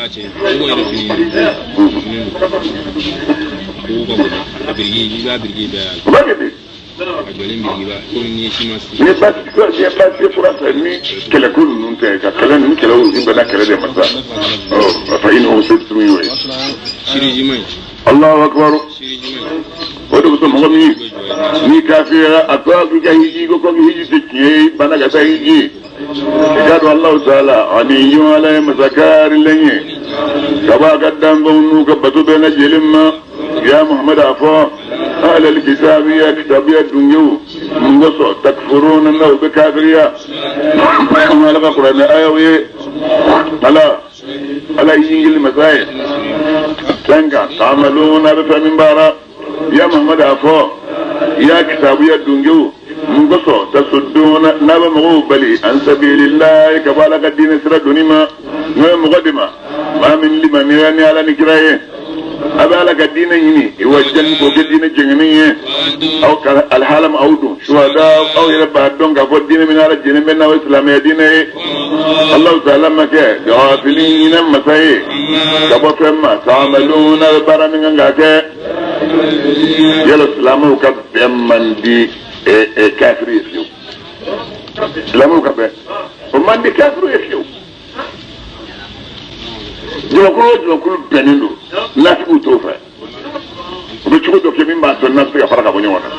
O b'a kɛ ten. Ni ye basi kura san, ni kɛlɛko ninnu tɛ, ka kɛlɛ ninnu kɛlɛw i bɛnna kɛlɛ de ma sa. Ɔ fa in o se tun y'o ye. Allahu akbar. O de kosɔn mɔgɔ min n'i kafira, a ko k'i ka hiji ko komi hiji tɛ tiɲɛ ye, i banna ka taa hiji. I k'a dɔn Alahu taala ani ɲɔgɔn ala ye masa kaarilen ye ka bɔ a ka danfɛnw n'u ka bato bɛɛ lajɛlen ma. Ya Muhammad a fɔ ahlal kitabi ya kitabiya dungew, mun kosɔn takfuruna n'aw bɛ kafiriya ala ka kuranɛ ayaw ye? Ala ye yingili masa ye fɛn kan ta'amaluna, a bɛ fɛn min baara. Ya Muhammad a fɔ ya kitabuya dungew, mun kosɔn tasudduna n'a bɛ mɔgɔw bali an sabilillahi ka bɔ ala ka diinɛ sira donni ma? N'o ye mɔgɔ de ma, maa min limaniya ni ala ni kira ye, a bɛ ala ka diinɛ ɲini i wa jɛni k'o kɛ diinɛ jɛngɛnen ye. Aw ka alihalama aw dun suhada, aw yɛrɛ b'a dɔn k'a fɔ diinɛ min ala jɛnen bɛ n'aw ye silamɛya diinɛ ye. Alahu taala ma kɛ gafili ɲinɛ masa ye ka bɔ fɛn ma ta'amaluna, a bɛ baara min kan k'a kɛ. Yala silamɛw ka bɛn man di kafiri ye fiyewu. Silamɛw ka bɛn o man di kafiri ye fiyewu. Jamakulu o jamakulu bɛnnen don, nafigiw t'o fɛ. U bɛ cogo dɔ kɛ min b'a to n'a bɛ se ka fara ka bɔ ɲɔgɔn na,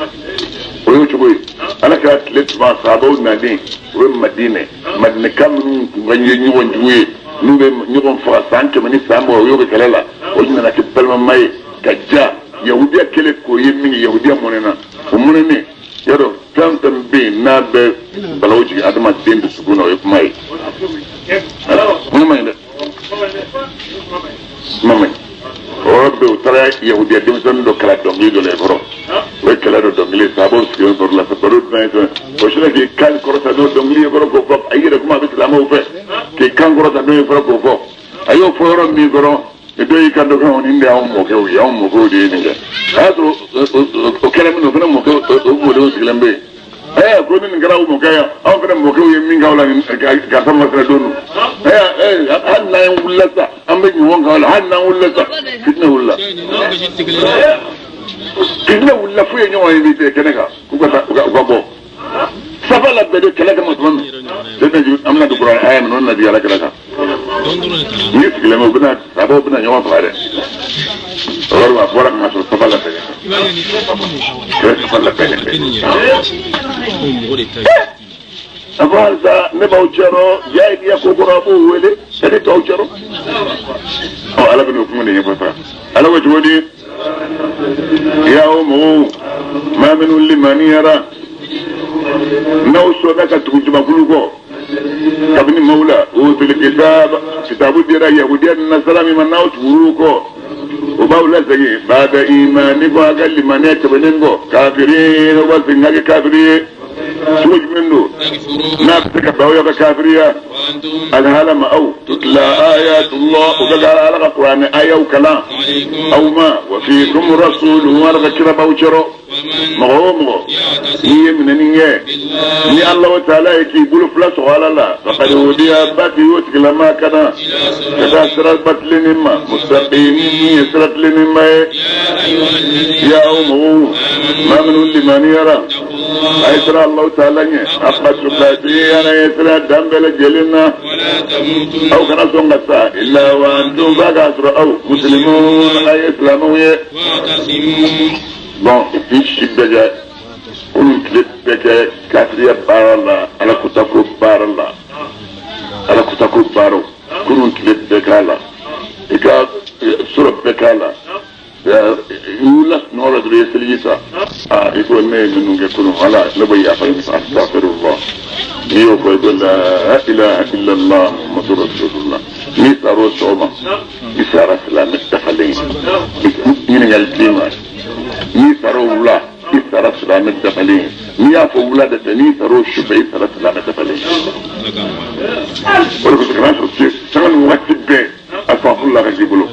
o y'o cogo ye. Ala kɛra tile tuma sahabaw nalen, u bɛ Madinɛ, Madinɛka minnu tun ka ye ɲɔgɔn jugu ye, n'u bɛ ɲɔgɔn faga san 100 ni san 20, u y'o kɛ kɛlɛ la, o nana kɛ balimama ye ka ja. Yahudiya kɛlen k'o ye min kɛ, yahudiya mɔnɛna, o mɔnɛnen yɔrɔ fɛn fɛn bɛ yen n'a bɛ balawu jigin adamaden dusukun na, o ye kuma ye. Kuma man ɲi dɛ, kuma man ɲi. O yɔrɔ Yahudiya denmisɛnnin dɔ kalan dɔnkili dɔ la kɔrɔ o ye kɛlɛ dɔ dɔnkili sababu sigilen sɔrɔ la baro jumɛn ye o sera k'i kan kɔrɔta n'o dɔnkili ye kɔrɔ k'o fɔ a yɛrɛ kuma a bɛ silamɛw fɛ k'i kan kɔrɔta n'o ye kɔrɔ k'o fɔ a y'o fɔ yɔrɔ min kɔrɔ dɔ y'i kan dɔ kɛ nin de y'anw mɔkɛw ye anw mɔkɛw de ye nin kɛ a y'a sɔrɔ o kɛlɛ min o fana mɔkɛw o mɔdenw sigilen bɛ yen ɛɛ ko ni nin kɛra aw mɔkɛ ye anw fana mɔkɛw ye min k'aw la nin karisa ma fana don hali n'an wulila sa an bɛ ɲɔgɔn k'aw la hali n'an wulila sa fitinɛ wulila fitinɛ wulila f'u ye ɲɔgɔn ye bi kɛnɛ kan k'u ka taa u ka bɔ safa la bɛɛ de kɛlɛ kama tuma min an bɛna don kuran aya min o nana di ala kɛlɛ kan n'i sigilen bɛ u bɛna sabaw bɛna ɲɔgɔn faga dɛ o yɔrɔ la a bɔra ka sɔrɔ safa la bɛɛ kɛlɛ safa la bɛɛ a ko halisa ne b'aw cɛrɔ jahiliya ko kɔrɔ a b'o wele ka ne t'aw cɛrɔ ɔ ala bɛna o kuma de ɲɛfɔ sa ala ko cogo di ya o mɔgɔw maa minnu limaniyara n'aw sɔnna ka tugu jamakulu kɔ kabini maaw la utul kitab kitabu dira yahudiya ni nasara min ma n'aw tugur'u kɔ o b'aw lasegin ba'da imanikum a ka limaniya tɛmɛnen kɔ kafirin o b'a segin ka kɛ kafiri ye cogo jumɛn don n'a bɛ se ka bɛn aw ka kafiriya alhala ma aw tutla ayatullah o bɛ ka ala ka kuranɛ ayaw kalan aw ma wa fiikum rasuluhu ala ka kira b'aw cɛrɔ mɔgɔ o mɔgɔ n'i ye minɛni kɛ ni Alahu taala ye k'i bolo fila sɔgɔ ala la faqad hudiya ba k'i y'o tigilama kana ka taa sira tilennen ma mustaqim min ye sira tilennen ma ye ya aw mɔgɔw maa minnu limaniyara a ye siran Alahu taala ɲɛ haqqa tuqatihi ala ye siran dan bɛɛ lajɛlen na aw kana sɔn ka sa illa wa antum f'a k'a sɔrɔ aw muslimun a ye silamɛw ye bon i si bɛɛ kɛ kunun tile bɛɛ kɛ kafiriya baara la ala kotako baara la ala kotako baaraw kunun tile bɛɛ k'a la i ka sɔrɔ bɛɛ k'a la i wulila sunɔgɔ la dɔrɔn i ye seliji ta aa i ko ne ye minnu kɛ kunun ala ne bɛ yafa ɲini astaghfirullah n'i y'o fɔ i ko la ilaha illallah muhammadu rasulullah n'i sara o sɔgɔma i sara silamɛ dafalen ye ɲininkali t'i ma n'i sara o wula i sara silamɛ dafalen ye n'i y'a fɔ wula de fɛ n'i sara o su fɛ i sara silamɛ dafalen ye o de kosɔn kana sɔrɔ sanga ni waati bɛɛ astaghfirullah ka k'i bolo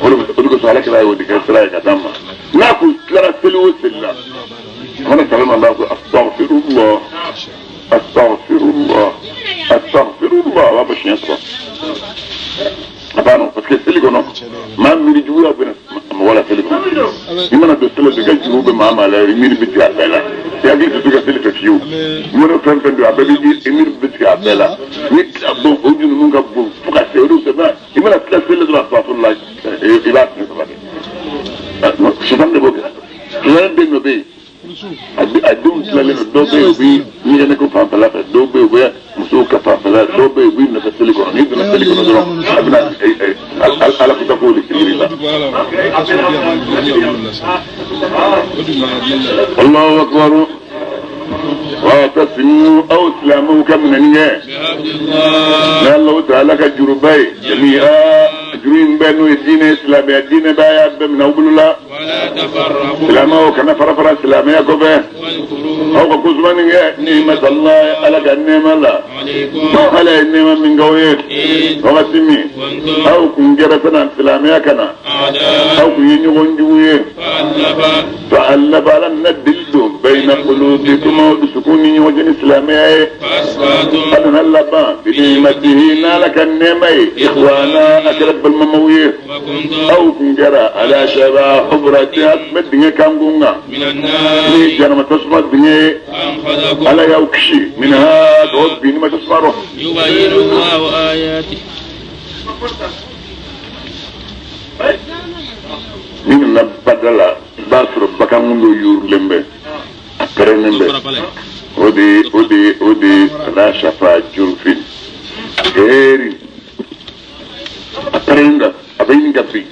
o de kosɔn ala kira y'o de kɛ sira ye ka d'an ma n'a kun tilara seli o seli la a mana salama b'a ko astaghfirullah astaghfirullah astaghfirullah a b'a fɔ siɲɛ saba a b'a nɔ parce que seli kɔnɔ maa miiri juguya bɛ mɔgɔ la seli kɔnɔ i mana don seli la i ka juru bɛ maa maa la i miiri bɛ tigɛ a bɛɛ la i hakili tɛ to ka seli fɛ fiyewu i mana fɛn fɛn don a bɛɛ bɛ i miiri bɛ tigɛ a bɛɛ la ni bon o jurumu ka bon fo ka se o de sɛbɛn i mana tila seli dɔrɔn astaghfirullah i b'a siɲɛ saba kɛ sisan de b'o kɛ sisan den dɔ bɛ yen a denw tilalen don dɔw bɛ yen u bɛ ɲɛgɛnɛ ko fanfɛla fɛ dɔw bɛ yen u bɛ musow ka fanfɛla dɔw bɛ yen u b'i nɔfɛ seli kɔnɔ n'i donna seli kɔnɔ dɔrɔn a bɛna ala kuta k'o de sigi la. Allahu akbar wa'tasimu aw silamɛw ka minɛni kɛ ni Alahu taala ka juruba ye jami'a juru in bɛɛ n'o ye diinɛ silamɛya diinɛ bɛɛ y'a bɛɛ minɛ aw bolo la. Silamɛw kana fara fara silamɛya kɔfɛ aw ka kosumani kɛ ni'matallahi ala ka nɛɛma la ala ye nɛɛma min k'aw ye wagati min aw kun kɛra fana silamɛya ka na aw kun ye ɲɔgɔn jugu ye fa'allafa ala nana deli don bayna qulubikum aw dusukun ni ɲɔgɔn cɛ ni silamɛya ye a nana laban bi ni'matihi n'ala ka nɛɛma ye ikhwana a kɛra balimamaw ye aw kun kɛra ala shafa hufratin a tun bɛ dingɛ kankun kan ni jahanama tasuma dingɛ ye ala y'aw kisi minha ka bɔ binni ma tasuma rɔ. N'i nana bada la i b'a sɔrɔ bagan dɔ yurulen bɛ a pɛrɛnnen bɛ o de ala shafa jurufin heeri a pɛrɛnnen da a bɛ ɲini ka bin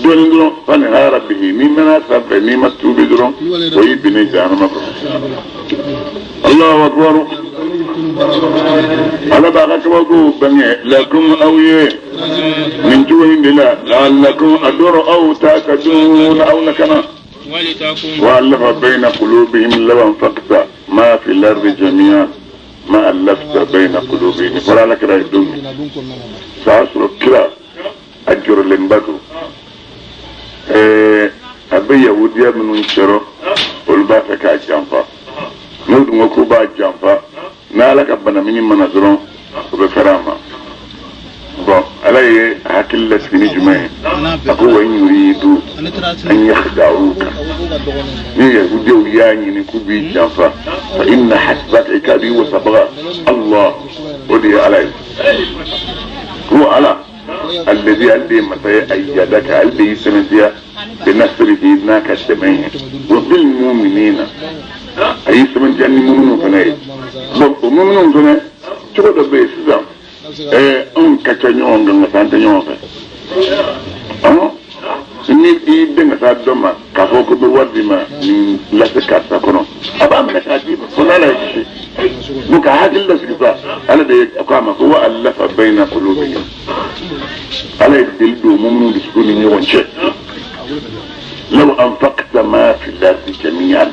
dɔɔnin dɔrɔn fani hara bihi n'i mɛnna sanfɛ n'i ma tuubi dɔrɔn o y'i binnen jahanama kɔnɔ. Allahu akbar. Ala b'a ka kabako bange lakum aw ye nin cogo in de la la'allakum a dɔrɔ aw tahtadun aw na kana وألف بين قلوبهم لو أنفقت ما في الأرض جميعا ما ألفت بين قلوبهم ولا لك رأي دوني سأسر كلا أجر لنبدو أبي يهودية من انشرو والبافك أجانفا نود مكوبا أجانفا نالك أبنا مني منظرون وبفراما bon ala ye hakili lasigi ni jumɛn ye a ko wa in yuridu an yakhda'uka ni yahudiyaw y'a ɲini k'u b'i janfa fa inna hasbaka i k'a dɔn i wasabaga Allah o de ye ala ye ko ala alladhi ale de ye masa ye ayyadaka ale de y'i sɛmɛntiya bi nasrihi n'a ka dɛmɛ ye wa bil mu'minina a y'i sɛmɛntiya ni muminw fana ye bon o muminw fana cogo dɔ bɛ yen sisan anw ka ca ɲɔgɔn kan ka taa an tɛ ɲɔgɔn fɛ ni i den ka taa dɔ ma k'a fɔ ko bɛ wari d'i ma nin lase karisa kɔnɔ a b'a minɛ k'a d'i ma fo n'ala ye kisi donc ka hakili lasigi sa ala de ye ko a ma ko wa allafa bayna qulubihim ala ye deli don minnu dusukun ni ɲɔgɔn cɛ law anfaqta ma fi l-ardi jami'an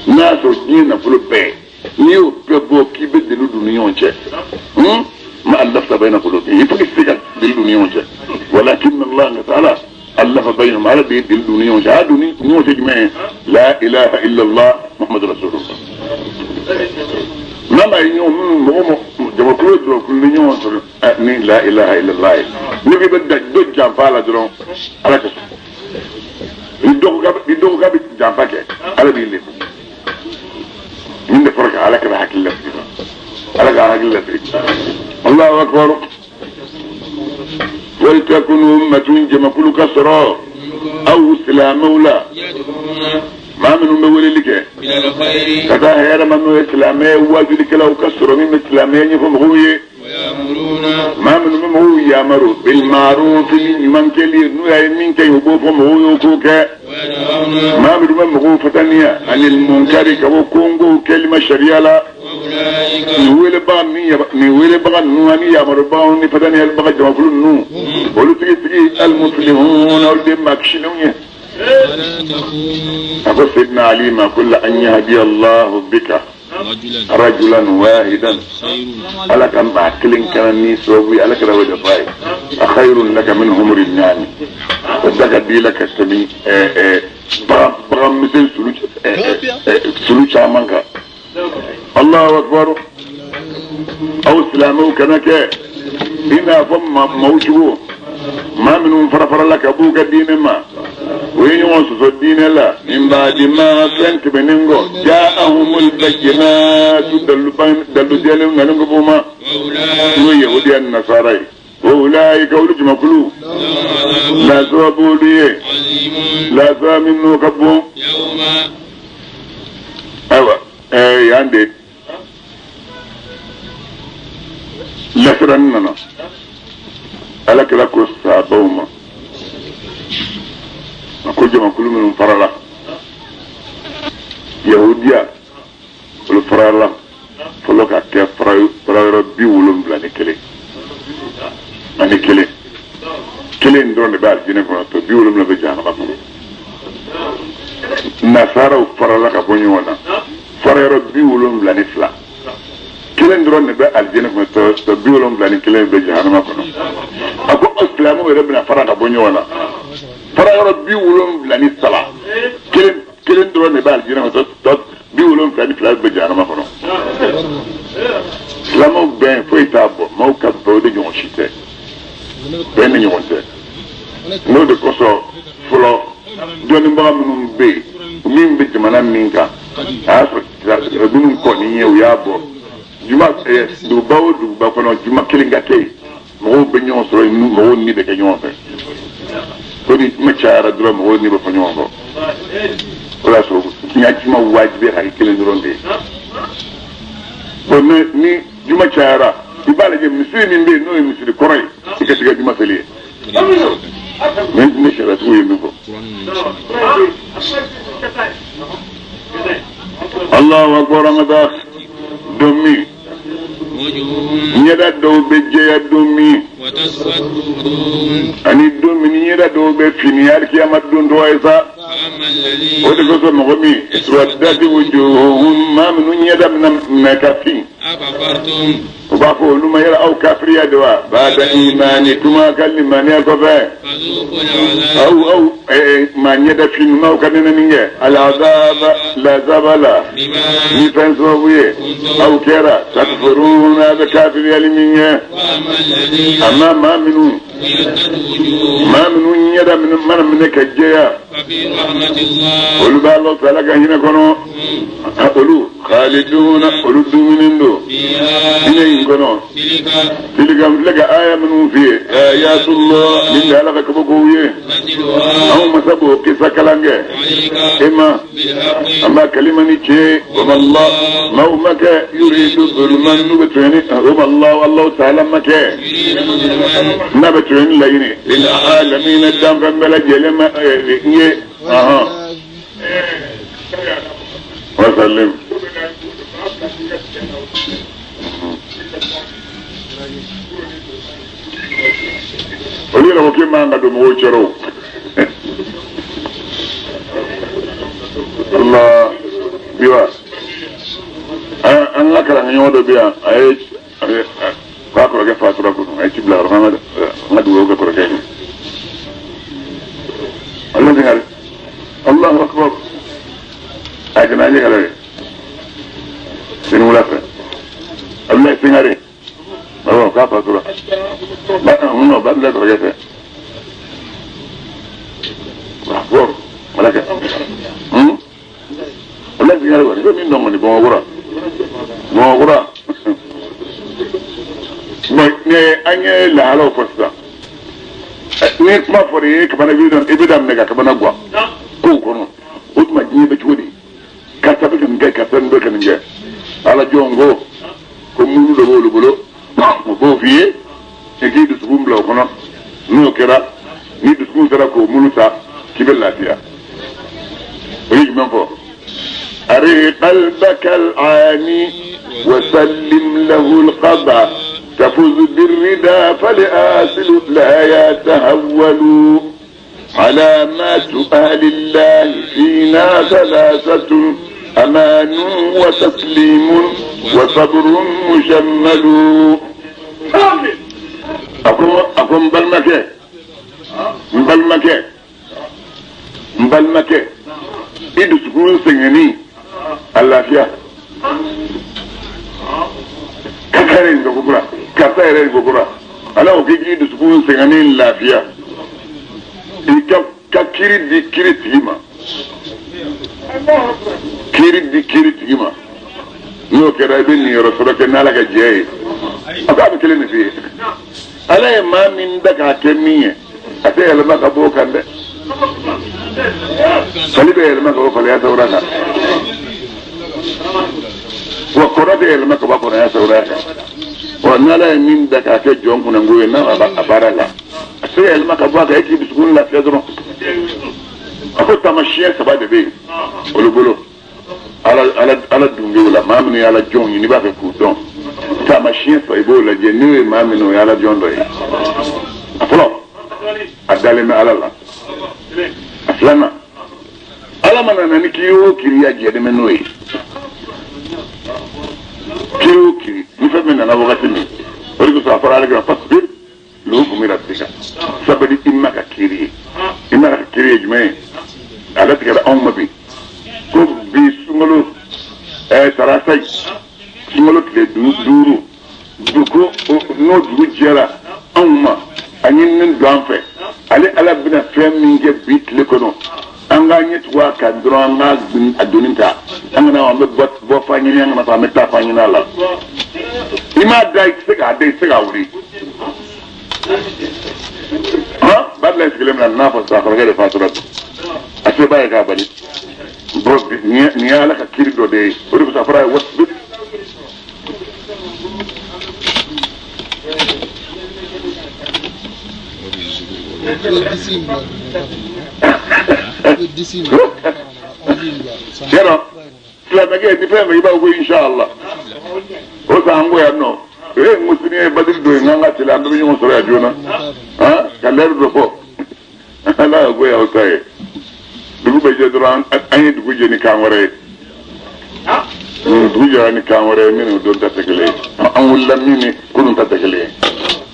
n'a sɔrɔ diɲɛ nafolo bɛɛ n'i y'o bɛɛ bɔ k'i bɛ deli don ni ɲɔgɔn cɛ ما ألفت بين قلوبهم يفكر دلوني ولكن الله تعالى ألف بينهم على بيد دلوني وجعلوني نوتج لا إله إلا الله محمد رسول الله لما يوم جمكرو كل يوم لا إله إلا الله نبي بدأ دج جنفالة درون على كسر يدوق قبل جنفك على بيد من فرق على كده حكي الله على حكي الله الله أكبر ولتكن أمة جمع كل كسرى أو سلام ولا ما من مولي لك كذا هيرا من إسلامي واجد لك لو كسر من إسلامي يفهم هو ما من هو يأمر بالمعروف من كلي نوع من كي يبوفهم هو يكوك ما من هو فتنيا عن المنكر كوكونغو كلمة شريعة لا ni wele baga nu ani yamaru bawo ni fatani hel baga jama fulu nu olu tigi tigi almuslimun olu de makshinu ye ako sayyidina ali ma kulla an yahdi allah bika rajulan wahidan ala kan ba kilin kana ni sababu ala kira wa dafai khairun laka min humri nani daga dila ka tabi ba misal sulu chaman ka الله أكبر أو سلامه كنك إنا فم موجبه ما منهم فرفر لك أبوك الدين ما وين يوصف الدين لا من بعد ما سنت بننغو جاءهم البينات دلو ديالهم ننغو بما ويهودي النصارى وأولئك أولئك مكلو لا ثواب لي لا ثواب منه كبهم أيوة yande lasiran nana ala kira ko sabaw ma a ko jamakulu minnu farala yahudiya olu farala fɔlɔ ka kɛ farayɔrɔ 71 ani kelen kelen dɔrɔn de bɛ alijinɛ kɔnɔ tɔ 70 bɛ jahanama kɔnɔ nasaraw farala ka bɔ ɲɔgɔn na farayɔrɔ 72 kelen dɔrɔn de bɛ alijinɛ kɔnɔ tɔ 71 bɛ jahanama kɔnɔ a ko aw silamɛw yɛrɛ bɛna fara ka bɔ ɲɔgɔn na farayɔrɔ 73 kelen dɔrɔn de bɛ alijinɛ kɔnɔ tɔ 72 bɛ jahanama kɔnɔ silamɛw bɛn foyi t'a bɔ maaw ka bɛn o de ɲɔgɔn si tɛ bɛn ni ɲɔgɔn tɛ n'o de kosɔn fɔlɔ dɔnnibaga minnu bɛ yen min bɛ jamana min kan a y'a sɔrɔ minnu kɔni ye u y'a bɔ juma duguba o duguba kɔnɔ juma kelen ka kɛ yen mɔgɔw bɛ ɲɔgɔn sɔrɔ yen mɔgɔw ni bɛ kɛ ɲɔgɔn fɛ ko ni kuma cayara dɔrɔn mɔgɔw ni bɛ fɔ ɲɔgɔn kɔ o y'a sɔrɔ diɲɛ juma wajibi ka kɛ kelen dɔrɔn de ye bon ni juma cayara i b'a lajɛ misiri min bɛ yen n'o ye misiri kɔrɔ ye i ka tigɛ juma seli ye ne sariya ye min fɔ Allahu akbar an ka taa don min dɔw bɛ jɛya don min ani don min ni ɲɛda dɔw bɛ fini alikiyama don dɔ ye sa o de kosɔn mɔgɔ min iswaddati wujuhuhum maa minnu ɲɛda bɛna minɛ ka fin u b'a fɔ olu ma yala aw kafiriya de wa ba'da imanikum ka limaniya kɔfɛ aw aw maa ɲɛda fin n'aw ka nɛnɛni kɛ alazaba lazaba la ni fɛn sababu ye aw kɛra takfuruna bɛ kafiriyali min kɛ amma maa minnu ɲɛda mana minɛ ka jɛya olu b'a lɔ ala ka hinɛ kɔnɔ olu khaliduna olu dumuni don hinɛ in kɔnɔ tilka filɛ ka aya minnu f'i ye ayatullah nin de ala ka kabakow ye anw masa b'o kisa kalan kɛ e ma an b'a kalima ni tiɲɛ ye wama Allah maaw ma kɛ yuridu zulman n'u bɛ tɔɲɔni wama Allah Allahu ta'ala ma kɛ n'a bɛ tɔɲɔni laɲini lil alamina danfɛn bɛɛ lajɛlen ma n ye wasalim. Olu yɛrɛ ko k'e man ka don mɔgɔw cɛrɛ o. Allah biwa an ka kalanɲɔgɔn dɔ bɛ yan a ye k'a kɔrɔkɛ fatura kunun a ye ci bila yɔrɔ an ka dugawu kɛ kɔrɔkɛ ye. Allah singare Allahu akbar a kana an ye kala dɛ sini wula fɛ Abulayi Singare awɔ k'a fatura ba non ba bila kɔrɔkɛ fɛ wa wala kɛ Abulayi Singare kɔni ko min dɔn kɔni Bamakɔkura Bamakɔkura bon an ye lahalaw fɔ sisan ni kuma fɔra i ye kabana i bɛ daminɛ ka kabana guwan kow kɔnɔ o tuma diɲɛ bɛ cogo di karisa bɛ ka nin kɛ karisa nin bɛ ka nin kɛ ala jɔn ko ko muru dɔ b'olu bolo o b'o f'i ye i k'i dusukun bila o kɔnɔ n'o kɛra ni dusukun sera k'o muru ta k'i bɛ lafiya o ye jumɛn fɔ ari qalbaka al-aani wa sallim lahu al-qada تفوز بالردى فلآسل لا يتهول علامات أهل الله فينا ثلاثة أمان وتسليم وصبر مجمل. أقوم بالمكة بالمكة بالمكة إدو سكون سنغني اللافية كثيرين بكرة كثيرين بكرة أنا أقول إدو سكون سنغني اللافية ka kiri di kiri tigi ma kiri di kiri tigi ma n'o kɛra i bɛ niyɔrɔ sɔrɔ kɛ n'ala ka jɛ ye a ko a bɛ kelen de f'i ye ala ye maa min da k'a kɛ min ye a tɛ yɛlɛma ka bɔ o kan dɛ fali bɛ yɛlɛma ka bɔ faliya sawura kan wa kɔrɔ tɛ yɛlɛma ka bɔ kɔrɔya sawura kan wa n'ala ye min da k'a kɛ jɔn kunnango ye n'a b'a baara la a tɛ yɛlɛma ka bɔ a kan e k'i dusukun lafiya dɔrɔn a ko taamasiyɛn saba de bɛ yen olu bolo ala ala ala dungew la maa minnu ye ala jɔnw ye n'i b'a fɛ k'u dɔn taamasiyɛn saba i b'o lajɛ n'o ye maa minnu ye ala jɔn dɔ ye a fɔlɔ a dalen bɛ ala la a filanan ala mana na ni kiri o kiri a jɛlen bɛ n'o ye kiri o kiri ni fɛn min nana wagati min o de kosɔn a fɔra ala kira fasbir lihukmi rabbika sabali i ma ka kiri ye i ma ka kiri ye jumɛn ye a latigɛra anw ma bi ko bi sunkalo tarata ye sunkalo tile duuru ko n'o dugu jɛra anw ma a ɲininen don an fɛ ale ala bɛna fɛn min kɛ bi tile kɔnɔ an k'an ɲɛ tugu a kan dɔrɔn an k'a doni ta an kana an bɛ bɔ fa ɲini an kana fɔ an bɛ taa fa ɲini a la i m'a da i tɛ se k'a da i tɛ se k'a wuli. Babila sigilen bɛna n'a fɔ sisan kɔrɔkɛ de fatura a se b'a ye k'a bali bon nin ye ala ka kiiri dɔ de ye o de kosɔn a fɔra a ye wasbir yɔrɔ silamɛkɛ ni fɛn fɛn i b'a fɔ ko inshallah o san an ko yan nɔ N ko sini ye badiri don ye, n k'an ka teli, an bɛɛ bɛ ɲɔgɔn sɔrɔ yan joona. Ka lɛri dɔ fɔ. Ala y'a ko y'aw ta ye. Dugu bɛ jɛ dɔrɔn, an ye dugu jɛ ni kan wɛrɛ ye. Dugu jɛra ni kan wɛrɛ ye min n'o don ta tɛ kelen ye. An wulila min ni kunun ta tɛ kelen ye.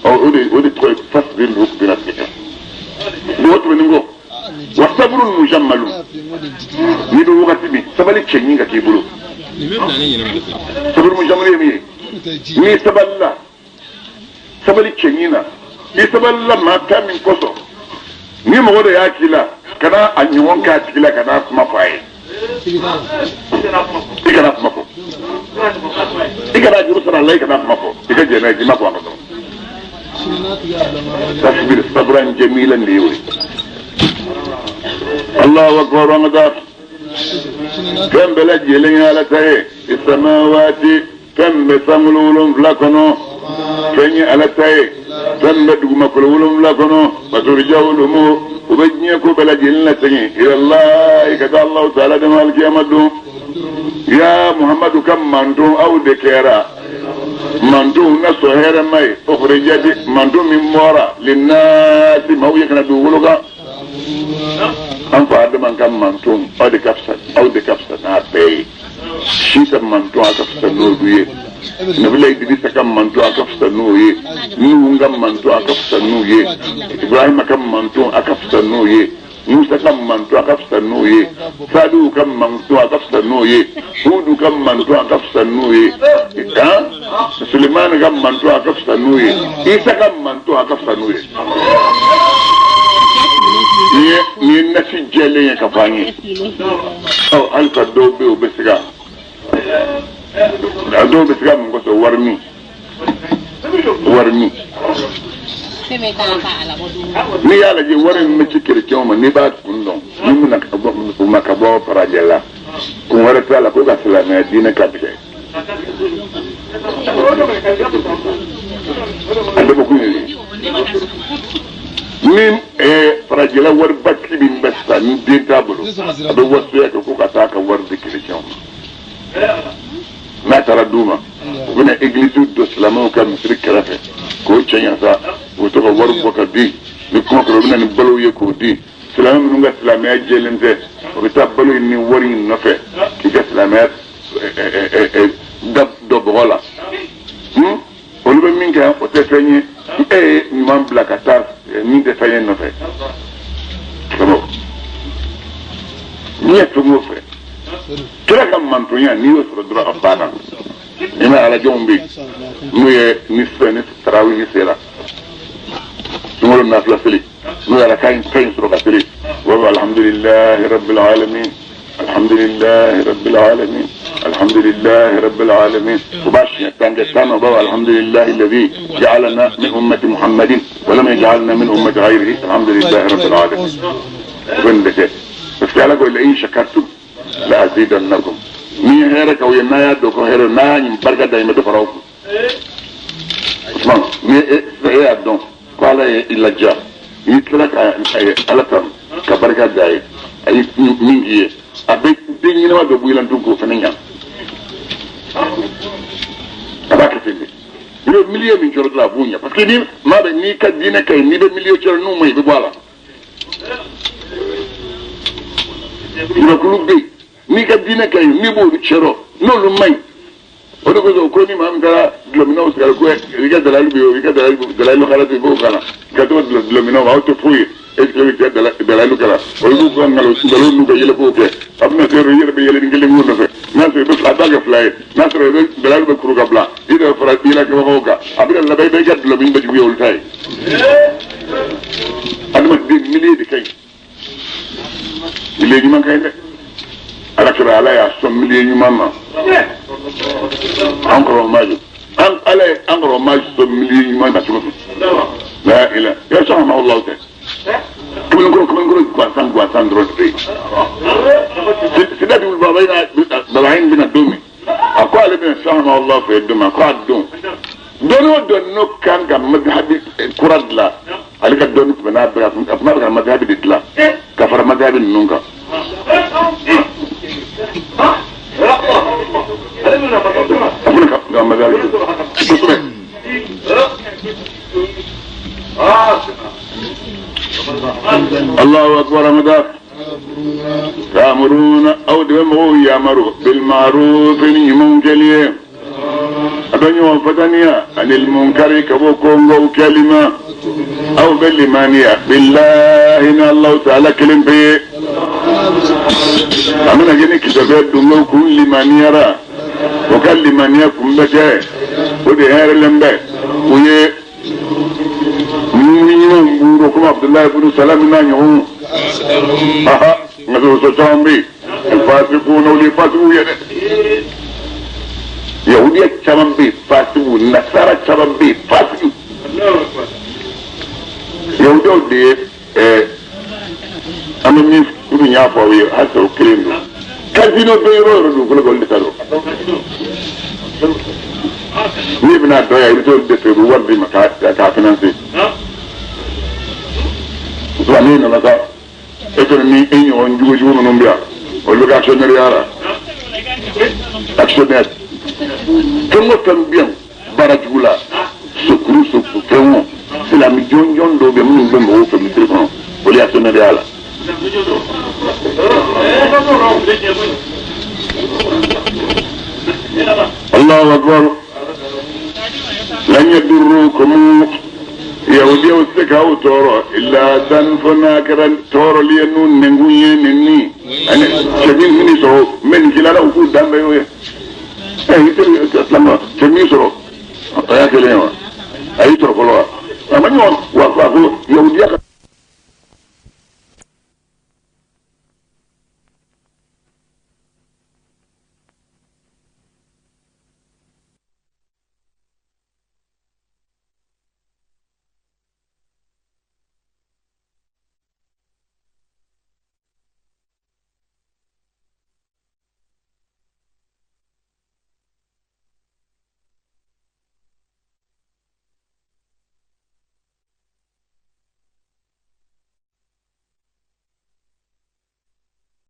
O de tɔgɔ ye fasbir li hukmi rabbika. O tɛmɛnen kɔ, wa sabrun mujammalu. N'i bɛ wagati min, sabali cɛɲi ka k'i bolo. Sabru mujammalu ye min ye, n'i sabalila, sabali cɛɲi na, i sabalila maa ta min kosɔn, ni mɔgɔ dɔ y'a k'i la, kana a ɲɔgɔn k'a tigi la, kana kuma fɔ a ye. I kana kuma fɔ. I kana juru sara a la, i kana kuma fɔ. I ka jɛn n'a ye, k'i ma fɔ a ka dɔrɔn. Tasbir sabran jamilan de ye o ye. Allahu akbar, an ka taa. Fɛn bɛɛ lajɛlen ye Ala ta ye. Isamawati, fɛn bɛ sankolo 7 kɔnɔ, fɛn ye Ala ta ye. Fɛn bɛ dugumakolo 7 kɔnɔ, waturja'ul umur, u bɛ diɲɛ ko bɛɛ lajɛlen lasegin ilallahi, ka taa Alahu taala de ma alikiyama don. Ya Muhamadu ka manton aw de kɛra mantonw na sɔn hɛrɛma ye. Ukhrijati, manton min bɔra linnasi, maaw ye ka na dugukolo kan. An fa Adama ka manton, aw de ka fisa, aw de ka fisa n'a bɛɛ ye. Sisa manton a ka fisa n'olu ye. Nabila Idrisa ka manton a ka fisa n'o ye. Nuhu ka manton a ka fisa n'u ye. Ibrahima ka manton a ka fisa n'o ye. Musa ka manton a ka fisa n'o ye. Salihu ka manton a ka fisa n'o ye. Hudu ka manton a ka fisa n'o ye. Sulemani ka manton a ka fisa n'o ye. Isa ka manton a ka fisa n'o ye. Nin ye nasi jɛlen ye ka fɔ an ye. Ɔ halisa dɔw bɛ yen, u bɛ siga. Dɔw bɛ siga mun kosɔn? Wari min. Wari min. N'i y'a lajɛ, wari min bɛ ci kerecɛnw ma, n'i b'a kun dɔn, min bɛna ka bɔ u ma ka bɔ farajɛ la, kun wɛrɛ t'a la ko ka silamɛya diinɛ ka tigɛ. A bɛ bɔ kun ye. Ni farajɛla waribatigi min bɛ sisan, ni den t'a bolo, a bɛ wasuya kɛ ko ka taa ka wari di kerecɛnw ma. N'a taara d'u ma, u bɛna egilisi dɔ silamɛw ka misiri kɛrɛfɛ k'o cɛɲa sa, u bɛ to ka wari bɔ ka di. Ni kuma kɛra, u bɛ na ni balow ye k'o di. Silamɛ minnu ka silamɛya jɛlen tɛ, u bɛ taa balo in ni wari in nɔfɛ k'i ka silamɛya da dɔ bɔgɔ la. Olu bɛ min kɛ, o tɛ fɛn ye. E ye ɲuman bila ka taa min tɛ fɛn ye nɔfɛ. Karamɔgɔ, n'i ye fɛn o fɛn, kira ka mantonya, n'i y'o sɔrɔ dɔrɔn, a banna. I ma alajɔnw bɛ yen, n'u ye ni fɛn ni tarawih sera, sunkalo nafila seli, n'u yɛrɛ ka ɲi sɔrɔ ka seli, u b'a fɔ alhamdulilahi rabbil alamin, alhamdulilahi rabbil alamin, alhamdulilahi rabbil alamin. U b'a siɲɛ 10 kɛ, 10 na u b'a fɔ alhamdulilahi alladhi ja'alana min ummati muhammadin wa lam yaj'alna min ummati ghayrihi, alhamdulilahi rabbil alamin. U bɛ nin de kɛ parce que Ala ko la in shakartum la azidannakum. Ni ye hɛrɛ k'aw ye, n'a y'a dɔn ko hɛrɛ, n'a y'a ɲin barika da, i ma dɔ fara aw kun. Usman, ni e y'a dɔn ko Ala ye i ladiya, n'i tilala ka Ala tanu ka barika da ye, a ye min k'i ye, a bɛ den ɲɛnama dɔ bɔ i la tun k'o fana ɲa. A b'a kɛ ten de. I bɛ milieu min cɔrɔ dɔrɔn, a b'o ɲa. Parce que ni maa bɛ n'i ka diinɛ ka ɲi, n'i bɛ milieu cɔrɔ n'u ma ɲi, i bɛ bɔ a la. Jamakulu bɛ yen, n'i ka diinɛ ka ɲi, n'i b'olu cɛrɔ, n'olu ma ɲi, o de kosɔn ko ni maa min taara dulɔminɛw sigara, ko i ka dalalu bɛ yen, i ka dalalu kala i b'o kalan, ka to dulɔminɛw, aw tɛ foyi ye, e tile bɛ kɛ dalalu kalan, olu b'u ka nkalon n'u ka yɛlɛkow kɛ, a bɛna se yɔrɔ i yɛrɛ bɛ yɛlɛ ni kelen k'u nɔfɛ, n'a sɔrɔ i bɛ a b'a kɛ fila ye, n'a sɔrɔ i bɛ dalalu bɛ kuru ka bila, i yɛrɛ fara i yɛlɛkɛbagaw kan, a bɛna laban i bɛ i ka dulɔmin bɛ juguya olu ta ye. Adamaden milieu de ka ɲi. Milieu ɲuman ka ɲi dɛ. Ala kɛra Ala y'a sɔn milieu ɲuman ma. An kɔrɔ ma jɔ. An Ala ye an kɔrɔ ma sɔn milieu ɲuman na cogo min. La ilaha ya sɔn ma Allah tɛ. Kamalenkɔrɔ gansan gansan dɔrɔn de bɛ yen. Sidati baba in bɛna don min. A ko ale bɛna sɔn ma Allah fɛ don min, a ko a don. Dɔnni o dɔnni n'o kan ka mazhabi kura dilan, ale ka dɔnni tun bɛ n'a bɛɛ, a tun b'a fɛ ka mazhabi de dilan ka fara mazhabi ninnu kan. A bɛna ka mazhabi kosɛbɛ. Allahu akbar amada ta'muruna aw de bɛ mɔgɔw yamaru bil ma'ruf ni ɲumanw kɛli ye a bɛ ɲɔgɔn fataniya anil munkari ka bɔ kongow kɛli ma aw bɛ limaniya billahi ni Allahu ta'ala kelen pe ye a mana kɛ ni kisɛfɛ dungew kun limaniyara o ka limaniya kun bɛ kɛ o de hɛrɛlen bɛ u ye ɲumanw b'u komi Abudulayi ibn Salam n'a ɲɔgɔnw aha nka sɔsɔ caman bɛ yen fasiku n'olu ye fasiku ye dɛ yahudiya caman bɛ yen fasiku nasara caman bɛ yen fasiku yahudiyaw de ye an bɛ min minnu y'a fɔ aw ye halisa o kelen don casino bɛ yɔrɔ o yɔrɔ dugukolo kan olu de ta don n'i bɛna dɔn yan i bɛ t'olu de fɛ u bɛ wari d'i ma k'a financer musoman n'i nana sa e fana ni e ɲɔgɔn jugu jugu minnu bɛ yan olu bɛ kɛ actionnaire ya la actionnaire fɛn o fɛn bɛ yan baara jugu la sokuru sokuru fɛn o silamɛ jɔnjɔn dɔw bɛ minnu bɛ mɔgɔw fɛ misiri kɔnɔ olu ye actionnaire ya la. Allahu akbar lan yadurrukum yahudiyaw tɛ se k'aw tɔɔrɔ illa dan fo n'a kɛra tɔɔrɔli ye n'u nɛnkun ye nɛni ani cɛ min min sɔrɔ n bɛ nin k'i la u k'u dan bɛɛ y'o ye ɛ i tɛ silamɛ cɛ min sɔrɔ a y'a kelen ye wa a y'i tɔɔrɔ fɔlɔ wa a ma ɲɔgɔn wa ko yahudiya ka.